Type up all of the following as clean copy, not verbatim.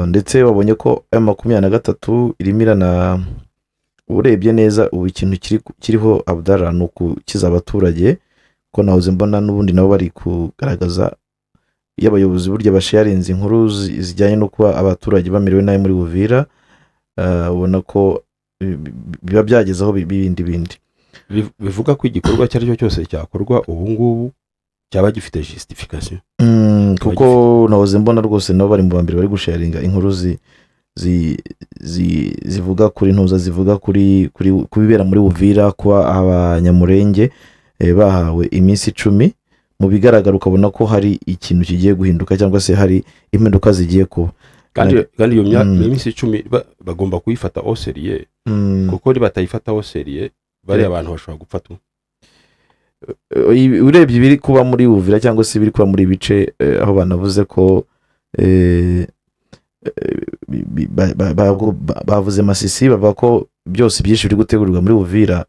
Ndetse babonye ko M23 irimo irana, urebye neza ubu ikintu kiriho Abdallah ni ukukiza abaturage, ko nahoze mbona n'ubundi nabo bari kugaragaza iyo abayobozi burya basharinze inkuru zijyanye no kuba abaturage bamerewe nabi muri Uvira, ubona ko biba byageze aho bindi bindi. Bivuga ko igikorwa icyo ari cyo cyose cyakorwa ubu ngubu cyaba gifite justification. Kuko nahoze mbona rwose nabo bari mu ba mbere bari gusharinga inkuru zivuga kuri ntuza, zivuga kuri ku bibera muri Uvira, kuba Abanyamurenge bahawe iminsi 10. Mu bigaragara ukabona ko hari ikintu kigiye guhinduka cyangwa se hari impinduka zigiye kuba. Kandi iyo minsi 10 bagomba kuyifata au sérieux, kuko nibatayifata au sérieux, bariya abantu bashobora gupfa tu. Urebye ibiri kuba muri Uvira cyangwa se ibiri kuba muri ibice, aho banavuze ko bavuze Masisi, bavuga ko byose byinshi biri gutegurirwa muri Uvira.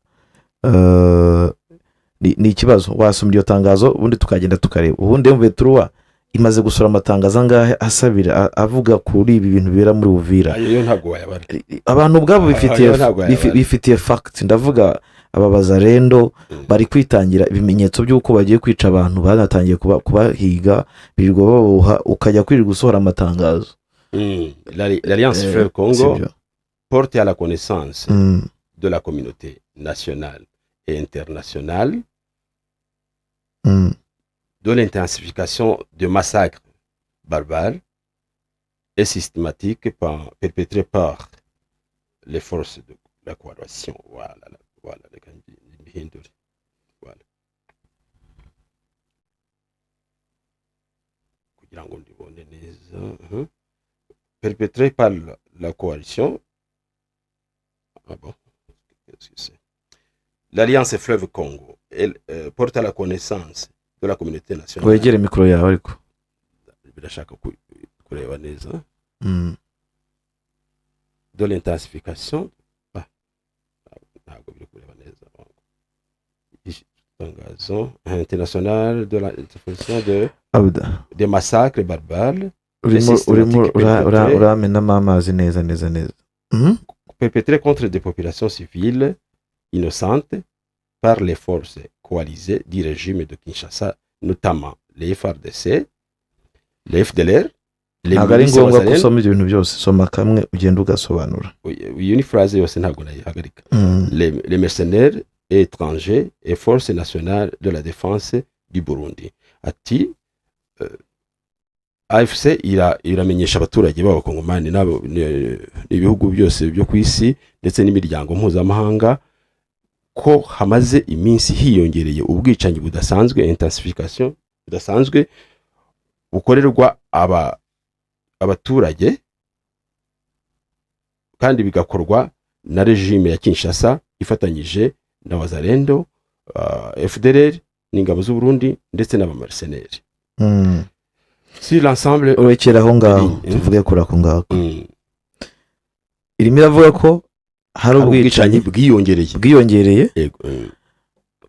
Ni ikibazo. Wasoma iryo tangazo, ubundi tukagenda tukareba. Ubundi M23 imaze gusohora amatangazo angahe asabira, avuga kuri ibi bintu bibera muri Uvira? Ayo yo ntabwo wayabara. Abantu ubwabo bifitiye Ayo ntabwo wayabara. Bifitiye fact. Ndavuga aba bazarendo bari kwitangira ibimenyetso by'uko bagiye kwica abantu, banatangiye kubahiga, birirwa babuha, ukajya kwirirwa usohora amatangazo. L'Alliance Fleuve Congo Sibyo. porte à la connaissance de la communauté nationale et internationale de l'intensification de massacres barbares et systématiques perpétrés par les forces de la coalition. Voilà, voilà, reka mbihindure. Voilà. Kugira ngo ndibone neza. Perpétrés par la coalition. Ah bon, qu'est-ce que c'est? L'Alliance Fleuve Congo, elle, porte à la connaissance de la communauté nationale. Wegere mikoro yawe ariko. Birashaka kureba neza. De l'intensification, ah, ntabwo biri kureba neza. Itangazo international de l'intensification de Abda des massacres barbares urimo perpétrés uramenamo amazi neza neza neza. Perpétrés contre des populations civiles innocentes par les forces coalisées du régime de Kinshasa, notamment les FARDC, les FDLR, les Ntabwo ari milices ngombwa ko wazalendo. usoma ibyo bintu byose, soma kamwe ugenda ugasobanura. Iyo ni phrase yose, ntabwo nayihagarika. Les mercenaires étrangers et forces nationales de la défense du Burundi. Ati AFC iramenyesha abaturage b'Abakongomani n'ibihugu byose byo ku isi ndetse n'imiryango mpuzamahanga ko hamaze iminsi hiyongereye ubwicanyi budasanzwe, intensification budasanzwe bukorerwa abaturage, kandi bigakorwa na régime ya Kinshasa ifatanyije na Wazalendo, FDLR n'ingabo z'u Burundi ndetse n'abamercenaires sur l'ensemble. Urekera aho ngaho. Tuvuge kuri ako ngako. Irimo iravuga ko hari Hari ubwicanyi ubwicanyi bwiyongereye. Bwiyongereye. Yego.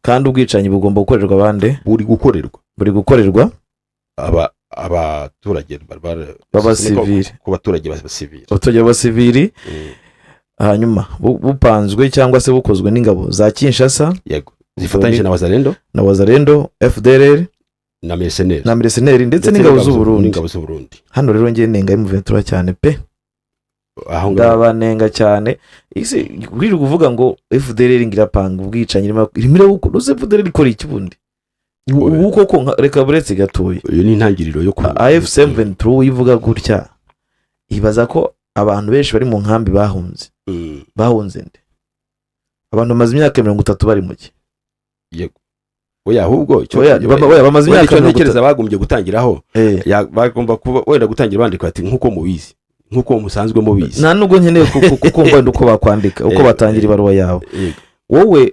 Kandi ubwicanyi bugomba gukorerwa abandi. Buri gukorerwa. Buri gukorerwa abaturage b'abasivili. Ku baturage b'abasivili. Abaturage b'abasivili. Hanyuma bupanzwe cyangwa se bukozwe n'ingabo za Kinshasa. Yego, zifatanyije na Wazalendo. Na Wazalendo, FDLR na mercenaires. Na mercenaires ndetse n'ingabo z'u Burundi. N'ingabo z'u Burundi. Hano rero ngiye nenga M23 cyane pe. Aho ngaho. Ndabanenga cyane. Ese wirirwa uvuga ngo FDLR ngo irapanga ubwicanyi, irimo irabukora? Uze FDLR ikora iki bundi ubu koko? Reka buretse gatoya. Iyo ni intangiriro yo ku AFC M23 ivuga gutya, ibaza ko abantu benshi bari mu nkambi bahunze. Bahunze nde? Abantu bamaze imyaka 30 bari mu ki? Yego, oya, ahubwo Oya, oya, bamaze wenda imyaka icyo 30. ntekereza bagombye gutangiraho, bagomba kuba wenda gutangira bandika bati: "Nk'uko mubizi, nk'uko musanzwe mubizi." Nta nubwo nkeneye kumva wenda uko bakwandika, uko batangira ibaruwa yawe. Wowe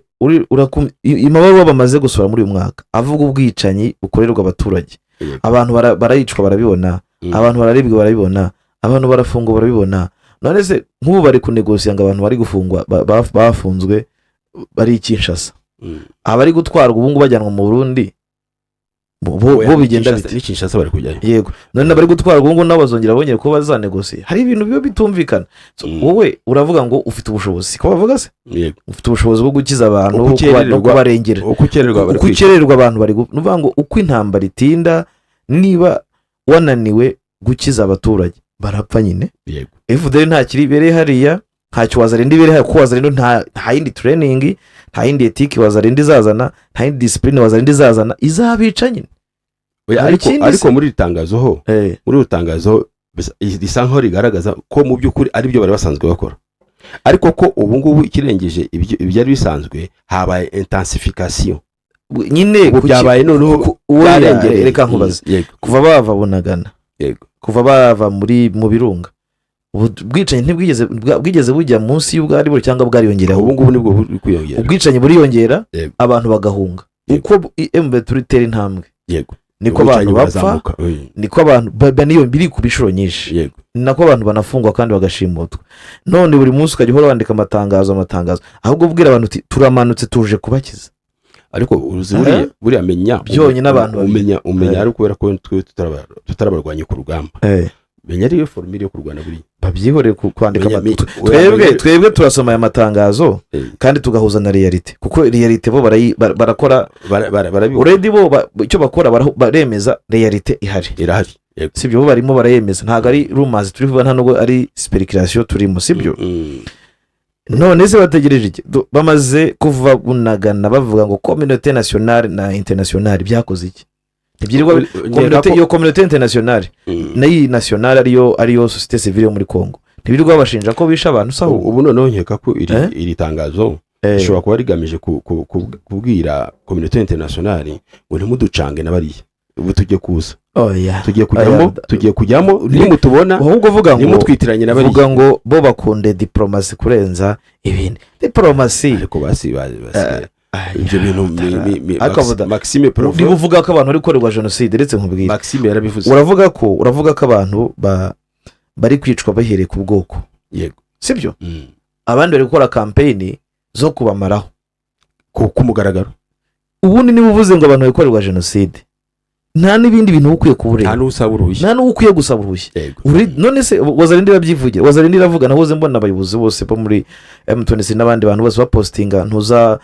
amabaruwa bamaze gusohora muri uyu mwaka avuga ubwicanyi bukorerwa abaturage. Abantu barayicwa barabibona. Abantu bararibwa barabibona, abantu barafungwa barabibona. None se nk'ubu bari kunegosiya ngo abantu bari gufungwa bafunzwe bari i Kinshasa, abari gutwarwa ubu ngubu bajyanwa mu Burundi. Bo bigenda bite? Ni Kinshasa bari kujyayo. Yego, none bari gutwara ubu ngubu nabo bazongera bongere kuba bazanegosiye. Hari ibintu biba bitumvikana. So, wowe uravuga ngo ufite ubushobozi, ko bavuga se? Yego. Ufite ubushobozi bwo gukiza abantu, Uko no kubarengera. Uko ukererwa bari Uko kwica. ukererwa abantu bari ni ukuvuga ngo uko intambara itinda, niba wananiwe gukiza abaturage barapfa nyine. FDLR nta kiri ibereye hariya, ntacyo Wazalendo ibereye hariya, kuko Wazalendo nta yindi training, nta yindi éthique Wazalendo izazana, nta yindi discipline Wazalendo izazana, izabica nyine. Oya, Hari ariko ikindi ariko se? muri iri tangazo ho, muri iri tangazo risa nkaho rigaragaza ko mu by'ukuri ari byo bari basanzwe bakora, ariko ko ubu ngubu ikirengeje ibyari bisanzwe habaye intensification. Nyine Ubu byabaye noneho oya, byarengereye. Reka nkubaze. Yego. Kuva bava Bunagana, kuva bava mu birunga, ubu bwicanyi ntibwigeze bwigeze bujya munsi y'ubwari buri cyangwa bwariyongereho? Ubu ngubu nibwo buri kwiyongera. Ubwicanyi buriyongera, abantu bagahunga. Uko M23 itera intambwe, niko Ubwicanyi abantu bapfa, burazamuka. Niko abantu niyo biri ku inshuro nyinshi, ni nako abantu banafungwa kandi bagashimutwa. None buri munsi ukajya uhora wandika amatangazo, amatangazo, ahubwo ubwira abantu uti: "Turamanutse, tuje kubakiza." Ariko uzi buriya menya Byonyine abantu babiri. umenya ari kubera ko twe tutarabarwanya ku rugamba. Menya ariyo formule yo kurwana buriya. Babyihorere kwandika. Oya, Twebwe twebwe turasoma aya matangazo kandi tugahuza na réalité, kuko réalité bo barakora. Barabibona. Already bo icyo bakora baremeza réalité ihari. Irahari, yego. Sibyo? Bo barimo barayemeza, ntabwo ari rumors turi kuvuga, nta nubwo ari spéculation turimo, sibyo? None se bategereje iki? Bamaze kuva Bunagana bavuga ngo communauté nationale na internationale, byakoze iki? Ntibyirirwa Nkeka communauté, iyo communauté internationale n'iyi nationale ariyo société civile yo muri Congo, ntibirirwa babashinja ko bishe abantu se ahubwo? Ubu noneho nkeka ko iri Eh? iri tangazo rishobora kuba rigamije kubwira communauté internationale ngo ntimuducange na bariya, ubu tugiye kuza, Oya. tugiye kujyamo, Oya. tugiye kujyamo, nimutubona Ahubwo vuga ngo ntimutwitiranye na bariya. Vuga ngo bo bakunde diplomatie kurenza ibindi, diplomatie. Ariko basi ibyo bintu Ariko Maxime Prevost Niba uvuga ko abantu bari gukorerwa jenoside, ndetse nkubwire, Maxime yarabivuze. uravuga ko abantu bari kwicwa bahereye ku bwoko, Yego. sibyo? Abandi bari gukora campaign zo kubamaraho Ku mugaragaro. Ubundi niba uvuze ngo abantu bari gukorerwa jenoside, nta n'ibindi bintu uba ukwiye Nta kubureba, n'usaba uruhushya. Nta n'uwo ukwiye gusaba uruhushya. None se Wazalendo irabyivugira? Wazalendo iravuga. Nahoze mbona abayobozi bose bo muri M26 n'abandi bantu bose bapositinga ntuza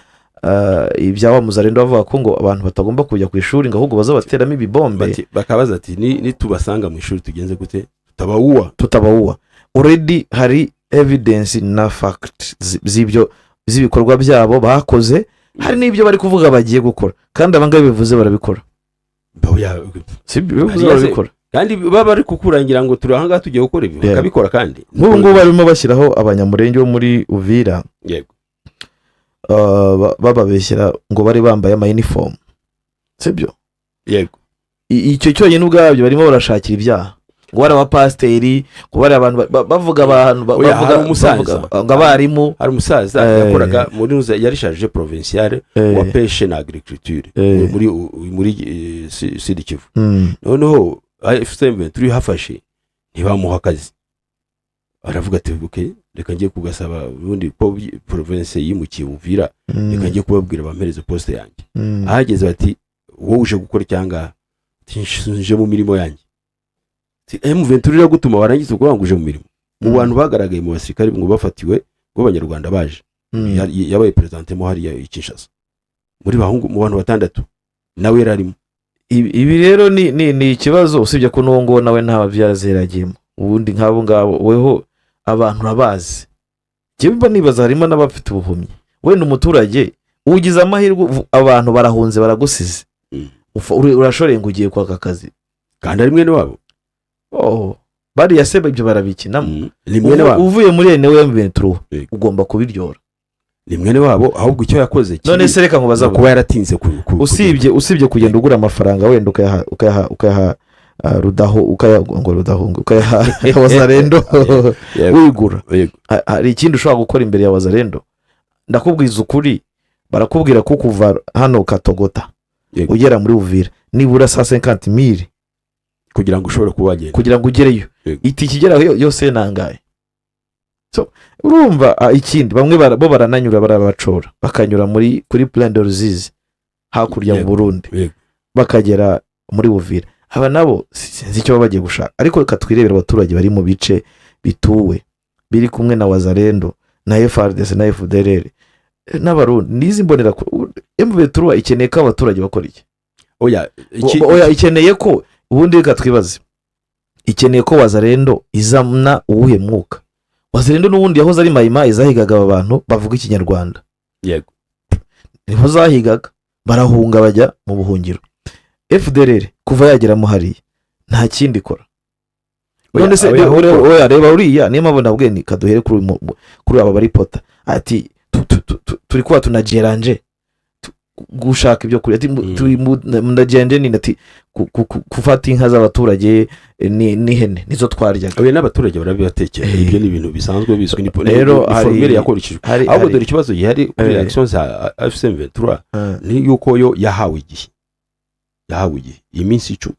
ibya wa muzalendo, bavuga ko ngo abantu batagomba kujya ku ishuri, ngo ahubwo bazabateramo ibibombe. Bakabaza ati: "Nitubasanga mu ishuri tugenze gute? Tutabawuwa?" Tutabawuwa. Already hari evidence na fact z'ibyo, z'ibikorwa byabo bakoze, hari n'ibyo bari kuvuga bagiye gukora, kandi abangaba bivuze barabikora. Si ibyo bivuze, barabikora. Kandi baba bari kukurangira ngo turi ahangaha tugiye gukora ibi, bakabikora kandi. Nk'ubu ngubu barimo bashyiraho Abanyamurenge bo muri Uvira, bababeshyera ngo bari bambaye amayinifomu, sibyo? Yego. Icyo cyonyine ubwabyo barimo barashakira ibyaha, ngo bari abapasiteri, ngo bari abantu bavuga abantu Oya, bavuga hari umusaza. bavuga ngo abarimu. Hari umusaza yakoraga muri yari chargé provincial wa pêche na agriculture muri Sud Kivu. Noneho AFC M23 hafashe ntibamuha akazi, aravuga ati: "Ok, reka njye kugasaba ubundi ko province yimukiye Uvira, reka njye kubabwira bampereze poste yanjye." Ahageze bati: "Wowe uje gukora icyangaha?" Ati: "Nje mu mirimo yanjye." Ati: "M23 iragutuma, warangiza ukuvuga ngo uje mu mirimo." Mu bantu bagaragaye mu basirikare ngo bafatiwe ngo abanyarwanda baje, yabaye présenté mo hariya i Kinshasa muri bahungu, mu bantu batandatu nawe yari arimo. Ibi rero ni ikibazo, usibye ko n'uwo nguwo nawe nta byazeragiyemo. Ubundi nk'abo ngabo weho abantu urabazi. Njyewe mba nibaza, harimo n'abafite ubuhumyi. Wenda umuturage ugize amahirwe, abantu barahunze baragusize, urashoreye ngo ugiye kwaka akazi. Kandi ari mwene wabo. Oh, bariya se ibyo barabikinamo? Ni mwene wabo. Uvuye muri enewe M23, ugomba kubiryora. Ni mwene wabo, ahubwo icyo yakoze kibi None se reka nkubaza, ni ukuba yaratinze usibye kugenda ugura amafaranga, wenda ukayaha rudaho, ukayaha ngo rudahunga, ukayaha Wazalendo, wigura, hari ikindi ushobora gukora imbere ya Wazalendo? Ndakubwiza ukuri, barakubwira ko kuva hano Katogota ugera muri Uvira nibura 150 000 kugira ngo ushobore kuba wagenda. Kugira ngo ugereyo. Itike igeraho yose nangahe? So urumva, ikindi bamwe bo barananyura, barabacora bakanyura muri kuri Plaine de Ruzizi hakurya mu Burundi. Bakagera muri Buvira, aba nabo sinzi icyo baba bagiye gushaka. Ariko reka twirebere abaturage bari mu bice bituwe, biri kumwe na Wazalendo na FARDC na FDLR n'Abarundi n'izi mbonerakure. M23 ikeneye ko abaturage bakora iki? Oya, Oya, ikeneye ko ubundi, reka twibaze, ikeneye ko Wazalendo izana uwuhe mwuka? Wazalendo n'ubundi yahoze ari Mayimayi zahigaga aba bantu bavuga Ikinyarwanda. Niho zahigaga, barahunga bajya mu buhungiro. FDLR kuva yageramo hariya nta kindi ikora. Oya, None se oya, oya, reba uriya, niyo mpamvu nabwiye ni kaduhere kuri aba baripota ati turi kuba tunageranje gushaka ibyo kurya. Ati turi ndagende nini, ati gufata inka z'abaturage n'ihene nizo twaryaga. Oya, n'abaturage barabibatekera. Ibyo ni ibintu bisanzwe bizwi, ni Rero ni formule yakoreshejwe. Hari Ahubwo dore ikibazo gihari kuri réaction za AFC M23 ni yuko yo yahawe igihe, yahawe igihe iminsi 10.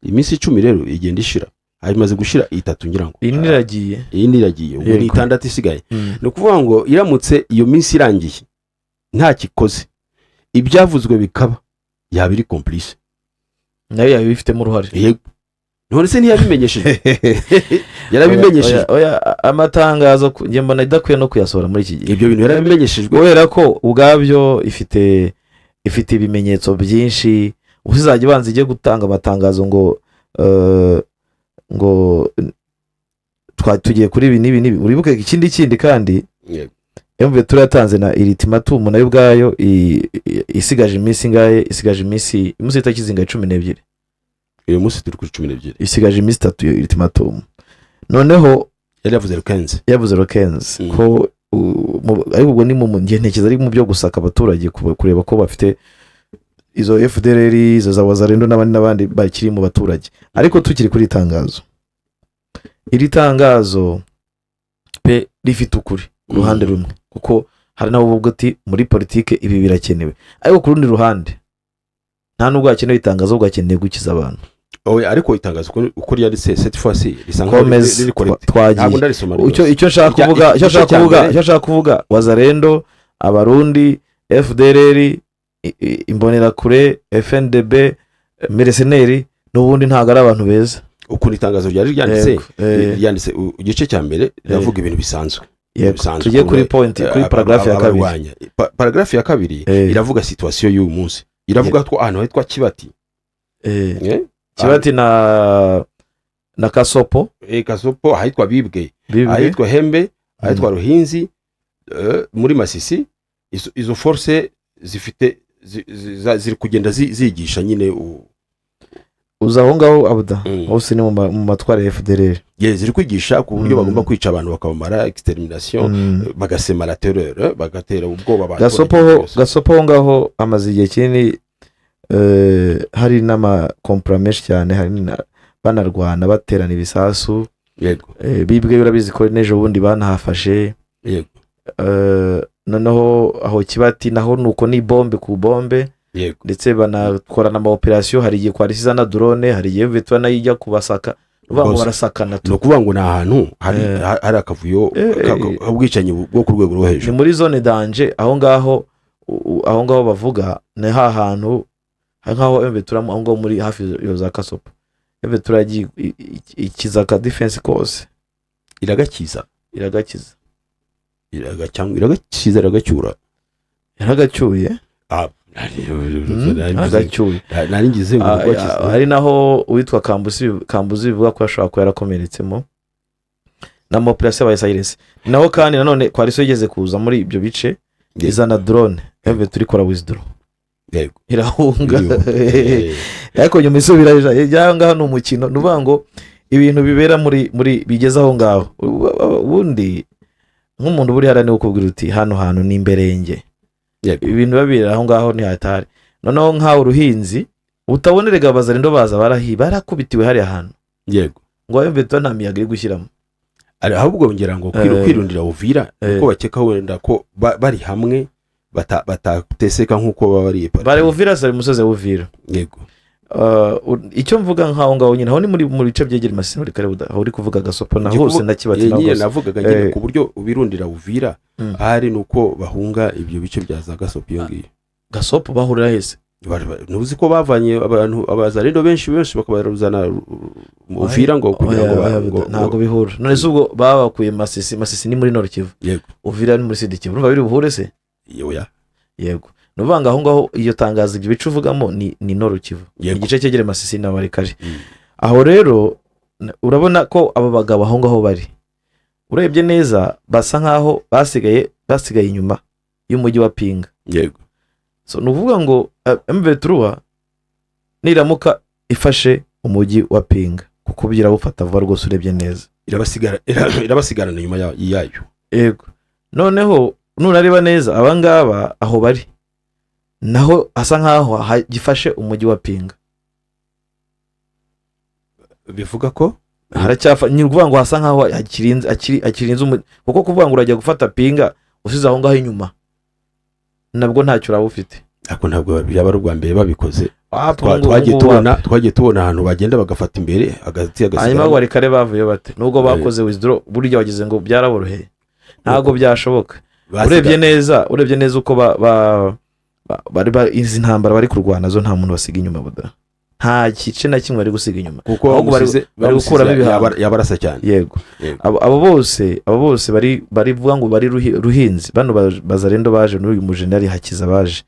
Iminsi 10 rero igenda ishira, imaze gushira itatu ngira ngo. Iyi niragiye. Iyi niragiye, ubwo ni 6 isigaye. Ni ukuvuga ngo iramutse iyo minsi irangiye nta kikoze, ibyavuzwe bikaba, yaba iri complice. Nayo yaba ibifitemo uruhare. Yego, none se ntiyabimenyesheje? Yarabimenyesheje. Oya, oya, amatangazo njye mbona idakwiye no kuyasohora muri iki gihe. Ibyo bintu yarabimenyeshejwe. Kubera ko ubwabyo ifite ibimenyetso byinshi. Uzajya ibanza ijye gutanga amatangazo ngo tugiye kuri ibi n'ibi n'ibi. Uribuke ikindi kindi kandi, M23 yatanze na ultimatum nayo ubwayo isigaje iminsi ingahe? Isigaje iminsi, umunsi itariki zingahe? 12. Uyu munsi turi kuri 12. Isigaje iminsi 3 iyo ultimatum. Noneho Yari yavuze le 15. Yavuze le 15. Ko ariko ubwo ni mu ngihe ntekereza ari mu byo gusaka abaturage, kureba ko bafite izo FDLR, izo za Wazalendo n'abandi n'abandi bakiri mu baturage. Ariko tukiri kuri iri tangazo, iri tangazo pe rifite ukuri ku ruhande rumwe, kuko hari n'abo bavuga ati muri politike ibi birakenewe. Ariko ku rundi ruhande nta nubwo hakenewe itangazo, ahubwo hakenewe gukiza abantu. Oya, ariko itangazo uko ryanditse cette fois ci risa nkaho Komeza. riri correct. Twagiye. Ntabwo ndarisoma Icyo ryose. icyo nshaka kuvuga, icyo Igice nshaka cya kuvuga, mbere. icyo nshaka kuvuga, Wazalendo, Abarundi, FDLR, Imbonerakure, FNDB, mercenaires, n'ubundi ntabwo ari abantu beza. Ukuntu itangazo ryari ryanditse, Yego, ryanditse igice cya mbere riravuga ibintu bisanzwe. Bisanzwe. Tujye kuri point, kuri paragraphe ya kabiri. Abarwanya. Paragraphe ya kabiri iravuga situation y'uyu munsi, iravuga ko ahantu hitwa Kibati, Kibati na Kasopo. Kasopo, ahitwa Bibwe, Bibwe. ahitwa Hembe, ahitwa Ruhinzi, muri Masisi, izo force zifite ziri kugenda zigisha nyine Uza aho ngaho abuda, hose ni mu matwara ya FDLR. Ye, ziri kwigisha ku buryo bagomba kwica abantu bakabamara, extermination, bagasema la terreur, bagatera ubwoba abantu. Gasopo Gasopo aho ngaho hamaze igihe kinini, hari n'amakompura menshi cyane, hari banarwana baterana ibisasu. Bibwe urabizi ko n'ejo bundi banahafashe. Noneho aho Kibati naho ni uko, ni bombe ku bombe. Ndetse banakora n'ama opération, hari igihe kwarisi izana drone, hari igihe vetura nayo ijya kubasaka. Ni ukuvuga ngo Rwose. barasakana Ni tu. ukuvuga ngo ni ahantu hari hari akavuyo, ubwicanyi bwo ku rwego rwo Ni hejuru. muri zone danger aho ngaho. Aho ngaho bavuga ni ha hantu hari nk'aho M23 aho ngaho muri hafi yo za Kasopo, M23 yagiye ikiza ka defense kose. Iragakiza. Iragakiza. Cyangwa iragakiza, iragacyura. Yaragacyuye. Ah, Yaragacyuye. Nari ngize ngo Ah, rwakize. ah, hari naho uwitwa Kambuzi bivuga ko ashobora kuba yarakomeretsemo na operation yabaye silence. Naho kandi nanone coalition yigeze kuza muri ibyo bice, izana drone, M23 ikora withdraw, irahunga. Ariko nyuma isubira ijya ngaho. Ni umukino, ni ukuvuga ngo ibintu bibera muri bigeze aho ngaho. Ubundi nk'umuntu uba uri hariya niwe ukubwira uti hano hantu ni imberenge. Ibintu biba biri aho ngaho ntihatari. Noneho nk'aho uruhinzi utabonerega Abazalendo baza barakubitiwe hariya hantu, ngo M23 nta miyaga iri gushyiramo. Ahubwo ngira ngo kwirundira Uvira, kuko bakeka wenda ko bari hamwe batateseka nk'uko baba bari. Bari Uvira, sari umusozi wa Uvira. Icyo mvuga nk'aho ngaho nyine, aho ni muri mu bice byegera Masisi muri kare, aho uri kuvuga Gasopo na hose na Kibati na Nyine hose. navugaga nyine ku buryo ubirundira Uvira, ahari ni uko bahunga ibyo bice bya za Gasopo iyo ngiyo. Gasopo bahurira hese? Ntuzi ko bavanye abantu abazarendo benshi benshi bakabaruzana mu Uvira ngo kugira ngo Oya, oya, ntabwo bihura. None se ubwo babakuye Masisi? Masisi ni muri Nord Kivu. Yego. Uvira ni muri Sud Kivu. Urumva biri buhure se? Oya. Yego, ni ukuvuga ngo aho ngaho iyo tangazo, ibyo bice uvugamo ni Nord Kivu. Igice cyegereye Masisi na Walikale. Aho rero urabona ko abo bagabo aho ngaho bari, urebye neza basa nkaho basigaye inyuma y'umujyi wa Pinga. So ni ukuvuga ngo M23 niramuka ifashe umujyi wa Pinga, kuko birawufata vuba rwose urebye neza. Irabasigarana inyuma yayo. Yego, noneho nunareba neza abangaba aho bari naho hasa nkaho gifashe umujyi wa Pinga. Bivuga ko Haracyafa, ni ukuvuga ngo hasa nkaho hakirinze, akirinze umujyi, kuko kuvuga ngo urajya gufata Pinga usize aho ngaho inyuma, nabwo ntacyo uraba ufite. Ariko ntabwo byaba ari ubwa mbere babikoze. Ah, ubu Twagiye ngubu tubona wapi. Twagiye tubona ahantu bagenda bagafata imbere hagati Hanyuma hagasigara. Walikale bavuye bate nubwo bakoze withdraw? Burya wagize ngo byaraboroheye? Ntabwo byashoboka. Urebye neza uko izi ntambara bari kurwana zo, nta muntu basiga inyuma buda, nta gice na kimwe bari gusiga inyuma. Kuko Ahubwo bari bamusize gukuramo ibihanga. Yabarasa cyane. Yego. Yego. Abo bose bari vuga ngo bari Ruhinzi, bano bazarendo baje n'uyu mujenerali Hakiza baje,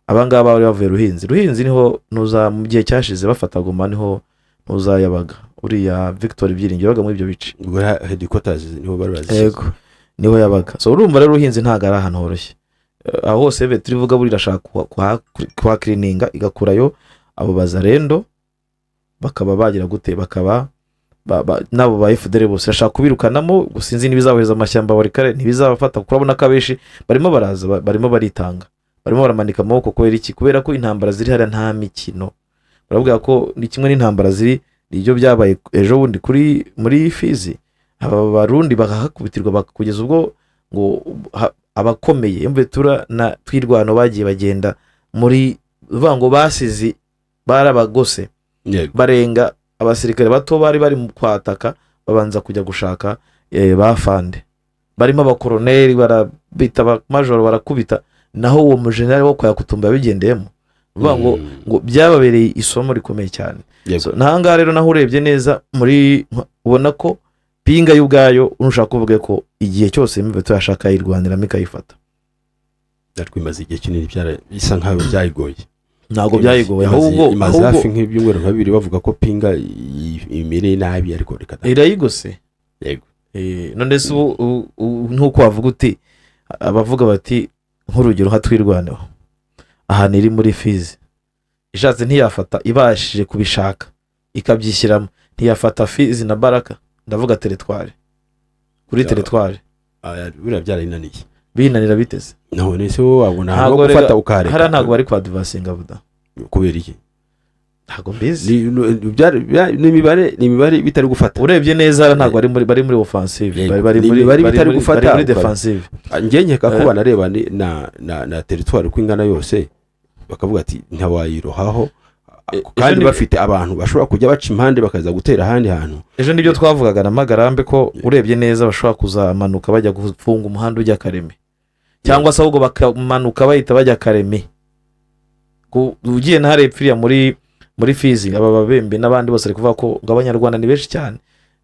abangaba bari bavuye Ruhinzi. Ruhinzi niho ntuza mu gihe cyashize bafata Goma, niho ntuza yabaga, uriya Victor Byiringiro yabaga muri ibyo bice. Ubwo headquarters niho bari bazishyize. Yego, niho yabaga. So urumva rero Ruhinzi ntabwo ari ahantu horoshye. Aho hose turivuga buriya irashaka kuhakirininga, igakurayo abo bazarendo, bakaba bagira gute, bakaba n'abo ba FDLR bose irashaka kubirukanamo. Gusa sinzi n'ibizabohereza amashyamba Walikale, ntibizabafata, kuko urabona ko abenshi barimo baraza, barimo baritanga, barimo baramanika amaboko. Kubera iki? Kubera ko intambara ziri hariya nta mikino. Baravuga ko ni kimwe n'intambara ziri ibyo byabaye ejo bundi kuri muri Fizi, aba Barundi bakahakubitirwa, kugeza ubwo ngo abakomeye Mvetura na Twirwano bagiye bagenda muri uvuga ngo basize barabagose. Barenga abasirikare bato bari bari mu kwataka, babanza kujya gushaka ba fande barimo abakoroneri, barabita abamajoro, barakubita. Naho uwo mujenerali wo kwa Yakutumba yabigendeyemo. Uvuga ngo ngo byababereye isomo rikomeye cyane. So, n'ahangaha rero naho urebye neza muri ubona ko Pinga y'ubwayo nushaka kuvuga ko igihe cyose M23 yashaka yayirwaniramo ikayifata. Ariko imaze igihe kinini, bisa nkaho byayigoye. Ntabwo byayigoye, ahubwo Imaze ahubwo hafi nk'ibyumweru nka 2 bavuga ko Pinga imereye nabi, ariko reka da. Irayigose. Yego. None se ubu nk'uko wavuga uti, abavuga bati nk'urugero nka Twirwaneho ahantu iri muri Fizi, ishatse ntiyafata, ibashije kubishaka ikabyishyiramo, ntiyafata Fizi na Baraka? Ndavuga territoire kuri territoire. Aya, buriya byarayinaniye. Binanira biteze? None se wowe wabona ahantu ho Ntabwo gufata ukareka? Hariya ntabwo bari kwadvancinga buda. Kubera iki? Ntabwo mbizi. Ni imibare bitari gufata. Urebye neza hariya ntabwo bari muri offensive. Bari Ni muri imibare bari bitari gufata, bari muri defensive. Njye nkeka ko banareba na territoire uko ingana yose, bakavuga ati ntiwayirohaho kandi Ejo bafite abantu bashobora kujya baca impande bakaza gutera ahandi hantu. Ejo nibyo twavugaga na Magarambe ko urebye neza bashobora kuzamanuka bajya gufunga umuhanda ujya Kareme, cyangwa se ahubwo bakamanuka bahita bajya Kareme. Ugiye na hariya epfo iriya muri Fizi, aba babembe n'abandi bose bari kuvuga ko ngo Abanyarwanda ni benshi cyane.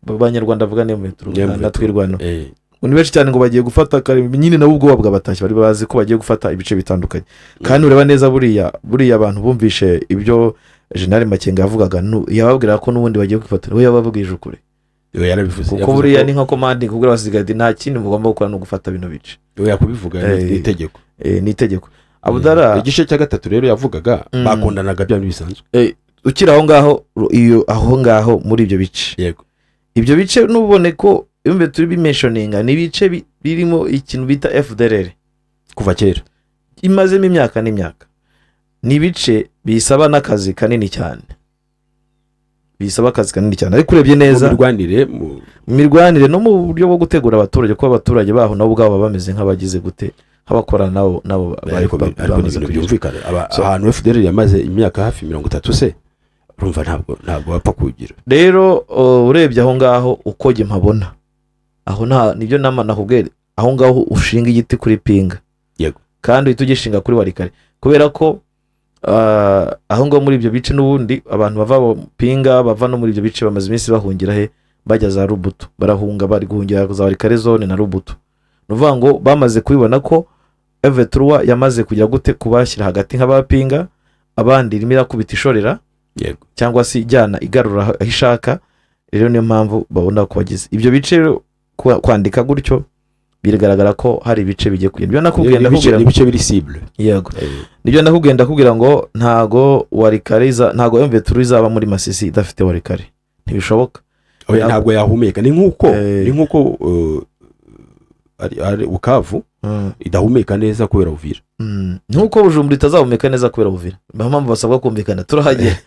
Abanyarwanda bavuga ni na Twirwano. Ngo ni benshi cyane, ngo bagiye gufata Kareme nyine. Nabo ubwoba bwabatashye, bari bazi ko bagiye gufata ibice bitandukanye. Kandi ureba neza buriya abantu bumvishe ibyo Jenerali Makenga yavugaga, yababwiraga ko n'ubundi bagiye kwifata, we yababwije ukuri. We yarabivuze. Kuko Yavuze buriya ni nka commanding kubwira abasigaye ati nta kindi mugomba gukora, ni ugufata bino bice. We yakubivuga ni itegeko. Ni itegeko Abudara. Igice cya gatatu rero yavugaga bakundanaga bya bisanzwe. Ukiri aho ngaho, iyo aho ngaho muri ibyo bice, ibyo bice nubone ko iyo turi bimentioninga, ni ibice birimo ikintu bita FDLR. Kuva kera. Imazemo imyaka n'imyaka. Ni ibice bisaba n'akazi kanini cyane, bisaba akazi kanini cyane, ariko urebye neza mu mirwanire mu mirwanire no mu buryo bwo gutegura abaturage, kuko abaturage baho nabo ubwabo baba bameze nk'abagize gute, nk'abakorana nabo Ariko ni bamaze ibintu kugira. byumvikana. Ahantu FDLR yamaze imyaka hafi 30 se, urumva ntabwo bapfa kugira. Rero urebye aho ngaho uko jye mpabona aho, nta nibyo nama nakubwiye, aho ngaho ushinga igiti kuri Pinga. Kandi uhita ugishinga kuri Walikale, kubera ko Aho ngaho muri ibyo bice n'ubundi abantu bava mu Pinga, bava no muri ibyo bice, bamaze iminsi bahungira he? Bajya za Rubutu, barahunga, bari guhungira za Walikale zone na Rubutu. Ni ukuvuga ngo bamaze kubibona ko M23 yamaze kujya gute kubashyira hagati nk'abapinga, abandi irimo irakubita ishorera cyangwa se ijyana igarura aho ishaka. Rero niyo mpamvu babona ko bagize ibyo bice. Rero kwandika gutyo biragaragara ko hari ibice bigiye kugenda. Ibyo nakubwiye, ndakubwira ni ibice biri cible. Yego, nibyo nakubwiye. Ndakubwira ngo ntago Walikale ntago M23 izaba muri Masisi idafite Walikale, ntibishoboka. Oya, ntabwo yahumeka. Ni nk'uko ari Bukavu idahumeka neza kubera Uvira. Nk'uko Bujumbura itazahumeka neza kubera Buvira. Niyo mpamvu basabwa kumvikana. Turahagera.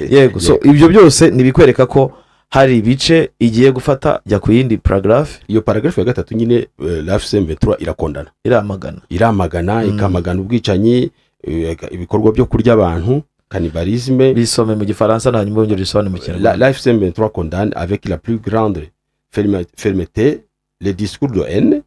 Yego, so ibyo byose ni ibikwereka ko hari ibice igiye gufata. Jya ku yindi paragraphe. Iyo paragraphe ya gatatu nyine, l'AFC M23 irakondana. Iramagana. Iramagana, ikamagana ubwicanyi, ibikorwa byo kurya abantu, cannibalisme. Bisome mu Gifaransa, hanyuma wongere ubisobanure mu Kinyarwanda. L'AFC M23 condamne avec la plus grande fermeté les discours de haine,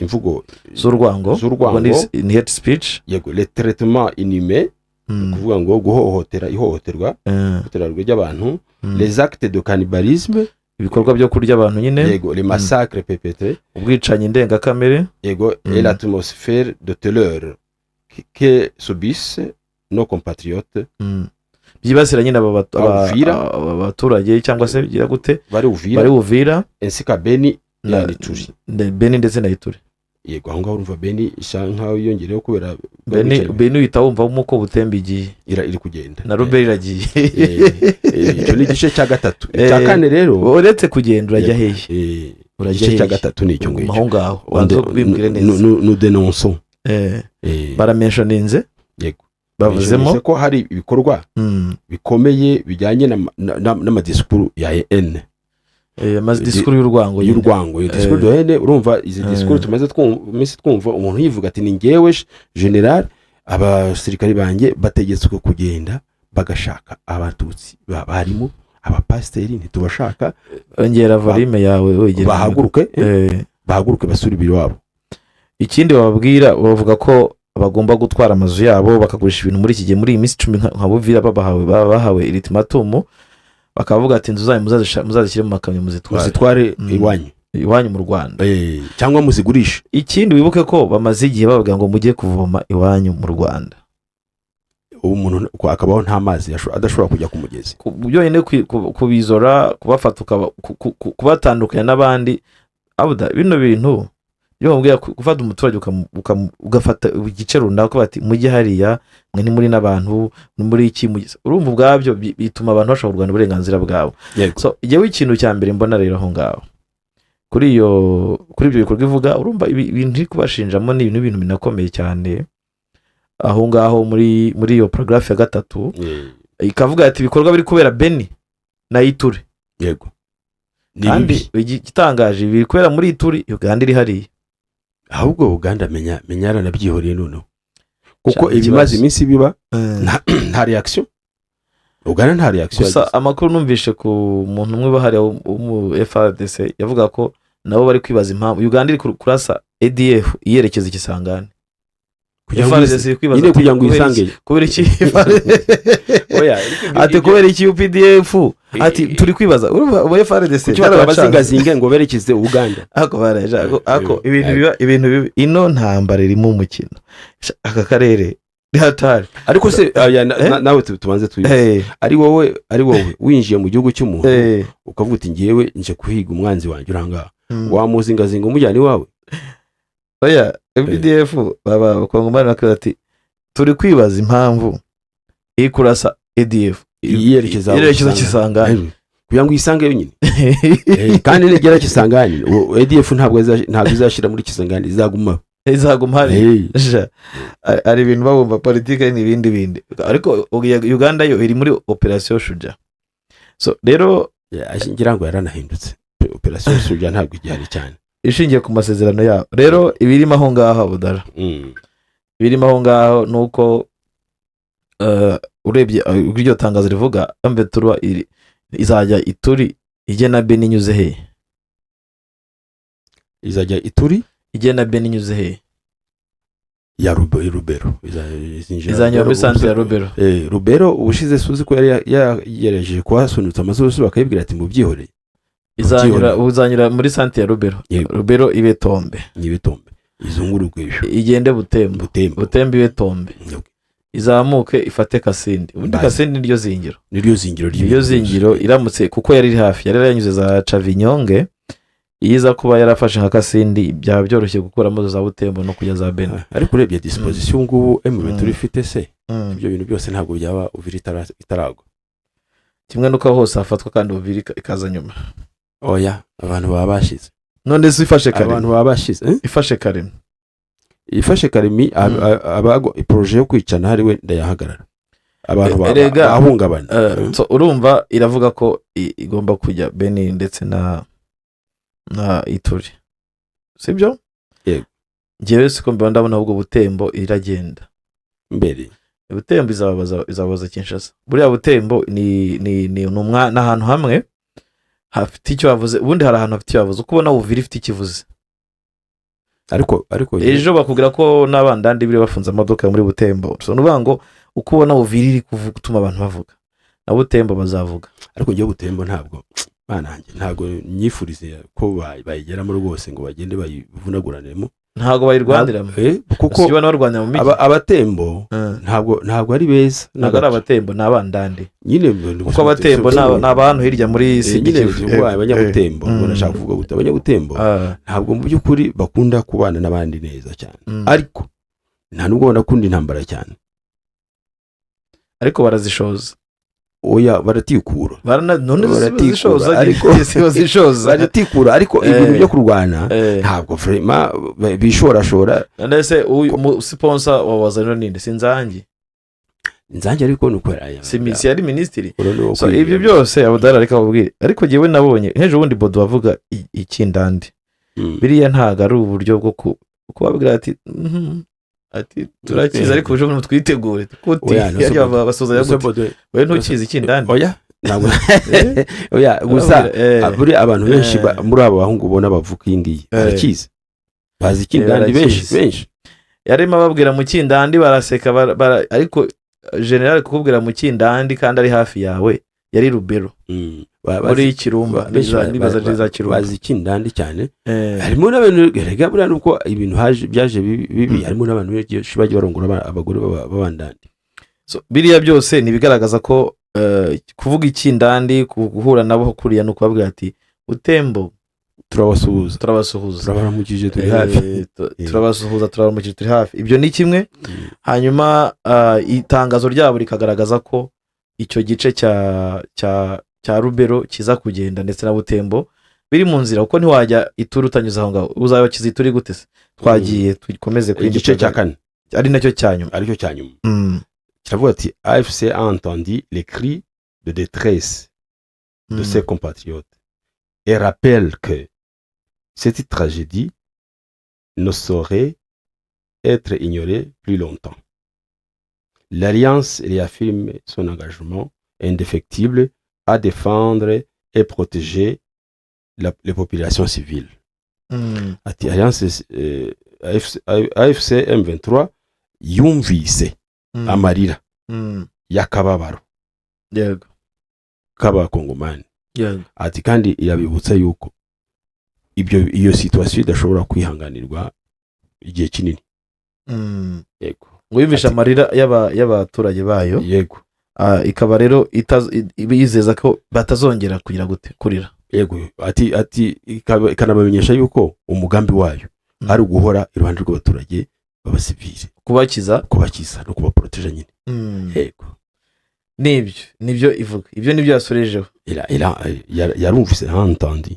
imvugo z'urwango. Z'urwango. Ubwo ni hate speech. Yego, les traitements inhumains, kuvuga ngo guhohotera, ihohoterwa, ihohoterwa ry'abantu, les actes de cannibalisme, ibikorwa byo kurya abantu nyine. Yego, les massacres perpétrés, ubwicanyi ndengakamere. Yego, et l'atmosphère de terreur que subissent nos compatriotes Byibasira nyine aba Uvira. aba baturage cyangwa se bigira gute? Bari Uvira, bari Uvira ainsi qu'à Beni na Ituri. Beni ndetse na Ituri. Yego, aho ngaho urumva Beni isa nkaho yiyongereyeho kubera Beni, ubwicanyi. Beni uhita wumva uko Butembo igiye Iri kugenda. Na Ruberi iragiye. Icyo ni igice cya gatatu. Icya kane rero, uretse kugenda urajya hehe? Urajya Igice cya hehe? gatatu ni icyo Guma ngicyo. aho ngaho, banza ubimbwire neza. Nous dénonçons. Baramentioninze. Yego. Bavuzemo. Mentioninze ko hari ibikorwa bikomeye bijyanye n'amadisikuru ya haine. Amaze disikuru y'urwango nyine. Y'urwango, iyo discours de haine. Urumva izi disikuru tumaze iminsi twumva umuntu yivuga ati: "Ni ngewe general, abasirikari banjye bategetswe kugenda bagashaka Abatutsi barimo abapasiteri, ntitubashaka." Ongera volume yawe, wegera. Bahaguruke, bahaguruke basure ibiro iwabo. Ikindi bababwira, bavuga ko bagomba gutwara amazu yabo, bakagurisha ibintu muri iki gihe, muri iyi minsi 10, nka Buvira babahawe, baba bahawe ultimatum, bakavuga ati: "Inzu zanyu muzazishyire mu makamyo, muzitware." Muzitware iwanyu. Iwanyu mu Rwanda. Cyangwa muzigurishe. Ikindi wibuke ko bamaze igihe bavuga ngo mujye kuvoma iwanyu mu Rwanda. Ubu umuntu akabaho nta mazi, adashobora kujya ku mugezi. Byonyine kubizora, kubafata, kubatandukanya n'abandi. Abuda, bino bintu iyo bamubwira gufata umuturage, ugafata igice runaka bati: "Mujye hariya, mwe ntimuri n'abantu, ni muri iki urumva ubwabyo bituma abantu bashobora kurwana uburenganzira bwabo. So jyewe ikintu cya mbere mbona rero aho ngaho kuri ibyo bikorwa ivuga, urumva ibintu iri kubashinjamo ni ibintu binakomeye cyane. Aho ngaho muri iyo paragraphe ya gatatu ikavuga ati ibikorwa biri kubera Beni na Ituri. Yego, ni Kandi bibi. Igitangaje, biri kubera muri Ituri, Uganda iri hariya. Ahubwo Uganda menya yaranabyihoreye noneho, kuko Cyane ibimaze ikibazo. iminsi biba, nta reaction Uganda, nta reaction Gusa yagize. amakuru numvishe ku muntu umwe bahariya wo mu FARDC, yavuga ko nabo bari kwibaza impamvu Uganda iri kurasa ADF iyerekeza ikisangane. Kugira ngo FARDC iri kwibaza nyine ati, kugira ngo kubera isange. Kubera iki? Oya, Ati: "Kubera iki UPDF?" Ati: "Turi kwibaza." Urumva ubu FARDC Kuki batabazingazinge ngo berekeze Uganda? Ako baraje, ako ibintu biba, ibintu biba, ino ntambara irimo umukino. Aka karere ni hatari. Ariko se aya, Eh? nawe tubanze twibaze, ari wowe winjiye mu gihugu cy'umuntu, ukavuga uti: "Ngewe nje kuhiga umwanzi wanjye uri ahangaha," wamuzingazinga umujyana iwawe? Oya, UPDF baba abakongomani bakavuga ati: "Turi kwibaza impamvu iri kurasa ADF Yerekeza aho yerekeza Kisangani. Kisangani." Kugira ngo uyisange yonyine. Kandi nigera Kisangani, uwo ADF ntabwo izashyira muri Kisangani, izaguma. Izaguma hari. Ja, hari ibintu babumva politike n'ibindi bindi, ariko Uganda yo iri muri Operation Shuja. So rero Ngira ngo yaranahindutse, Operation Shuja ntabwo igihari cyane. Ishingiye ku masezerano yabo. Rero ibirimo aho ngaho, Budara, ibirimo aho ngaho ni uko urebye uko iryo tangazo rivuga, M23 izajya Ituri ijye na Beni inyuze hehe? Izajya Ituri Ijye na Beni inyuze hehe? Ya Rubero. Izinjira Izanyura muri Rubero. Centre ya Rubero. Rubero ubushize suzi ko yari yagerageje kuhasunitsa amasosi, bakayibwira ati mubyihoreye. Izanyura, uzanyura muri centre ya Rubero. Yego. Rubero ibe tombe. N'ibitombe izunguruka ejo. Igende Butembo. Butembo. Butembo ibe tombe. Izamuke ifate Kasindi ubundi. Basi. Kasindi niryo zingiro. Niryo zingiro. Niryo zingiro. Iramutse, kuko yari iri hafi, yari yanyuze za Cavinyonge, iyo iza kuba yarafashe nka Kasindi byaba byoroshye gukuramo za Butembo no kujya za Beni. Ariko urebye disposition ngubu M23 ifite se, ibyo bintu byose ntabwo byaba Uvira itaragwa. Kimwe n'uko hose hafatwa kandi Uvira ikaza nyuma. Oya, abantu baba bashize. None se ifashe Abantu Karemi? baba bashize, eh? Ifashe Karemi. Ifashe Karemi, abagwa projet yo kwicana hari we ndayahagarara, abantu Erega, bahungabana. So, urumva iravuga ko igomba kujya Beni ndetse na Ituri, sibyo? Yego. Ngewe siko mbibona, ndabona ahubwo Butembo iragenda. Mbere. Butembo izababaza Kinshasa. Buriya Butembo ni ahantu hamwe hafite icyo bavuze. Ubundi hari ahantu hafite icyo bavuze, uko ubona Uvira ifite ikivuze. Ariko Ejo bakubwira ko n'abandandi biri bafunze amaduka muri Butembo. So ni ukuvuga ngo uko ubona Uvira iri gutuma abantu bavuga, na Butembo bazavuga. Ariko njyewe Butembo ntabwo, bananjye ntabwo nyifurize ko bayigeramo rwose ngo bagende bayivunaguranemo. Ntabwo bayirwaniramo. Kuko si ubona barwanira mu mijyi. Abatembo ntabwo ari beza. Ntabwo ari abatembo, ni abandandi. Nyine. Kuko abatembo ni abantu hirya muri Nyine. Sud-Kivu. Ubwo abanyabutembo, ubwo nashaka kuvuga gute, abanyabutembo ntabwo mu by'ukuri bakunda kubana n'abandi neza cyane, ariko nta nubwo banakunda intambara cyane. Ariko barazishoza. Oya, baratikura. None Baratikura, zishoza. Zishoza. Baratikura, ariko ibintu byo kurwana ntabwo vraiment bishorashora. None se uyu mu sponsor wa Wazalendo ninde? Sinzangi? Nzange, ariko ni uko Si yari minisitiri? Uro ni uwo So kwibwira. ibyo byose Abudari, ariko ababwire, ariko jyewe nabonye nk'ejo bundi Bodo avuga ikindandi. Biriya ntabwo ari uburyo bwo kubabwira ati ati turakizi, ariko ejo bundi twitegure kuti Oya, no se yari Bodo. basuzanya Ese gute? Bodo- Wowe ntukizi ikindandi? Oya, ntabwo, oya, gusa buriya abantu benshi muri abo bahungu ubona bavuga iyi ngiyi barakizi, bazi ikindandi benshi. Barakizi. Benshi. Yarimo ababwira mu kindandi baraseka, ariko general kukubwira mu kindandi kandi ari hafi yawe, yari Rubero, muri Kirumba. Benshi nibaza za Kirumba. Bazi ikindandi cyane. Harimo n'abantu erega buriya nuko ibintu haje byaje bibi, harimo n'abantu benshi bagiye barongora abagore b'abandandi. So, biriya byose ni ibigaragaza ko kuvuga ikindandi, guhura nabo kuriya, ni ukubabwira ati Butembo Turabasuhuza. Turabasuhuza. Turabaramukije, turi hafi. Turabasuhuza, turabaramukije, turi hafi. Ibyo ni kimwe. Hanyuma itangazo ryabo rikagaragaza ko icyo gice cya Rubero kiza kugenda ndetse na Butembo biri mu nzira, kuko ntiwajya Ituri utanyuze aho ngaho. Uzabakiza Ituri gute se? Twagiye, dukomeze ku yindi. Igice cya kane. Ari nacyo cya nyuma. Aricyo cya nyuma. Kiravuga ati AFC a entendu les cris de détresse de ses compatriotes et rappelle que cette tragédie ne saurait être ignorée plus longtemps. L'Alliance réaffirme son engagement indéfectible à défendre et protéger les populations civiles. Ati Alliance AFC, AFC M23 yumvise amarira y'akababaro k'abakongomani. Ati kandi irabibutsa yuko ibyo iyo situation idashobora kwihanganirwa igihe kinini. Yego. Ngo yumvishe amarira y'abaturage bayo. Yego. Ikaba rero yizeza ko batazongera kugira gute, kurira. Yego, ati ikanabamenyesha yuko umugambi wayo ari uguhora iruhande rw'abaturage b'abasivili. Kubakiza. Kubakiza no kubaporoteja nyine. Yego. Nibyo ivuga, ibyo nibyo yasorejeho. Yarumvise, entendu.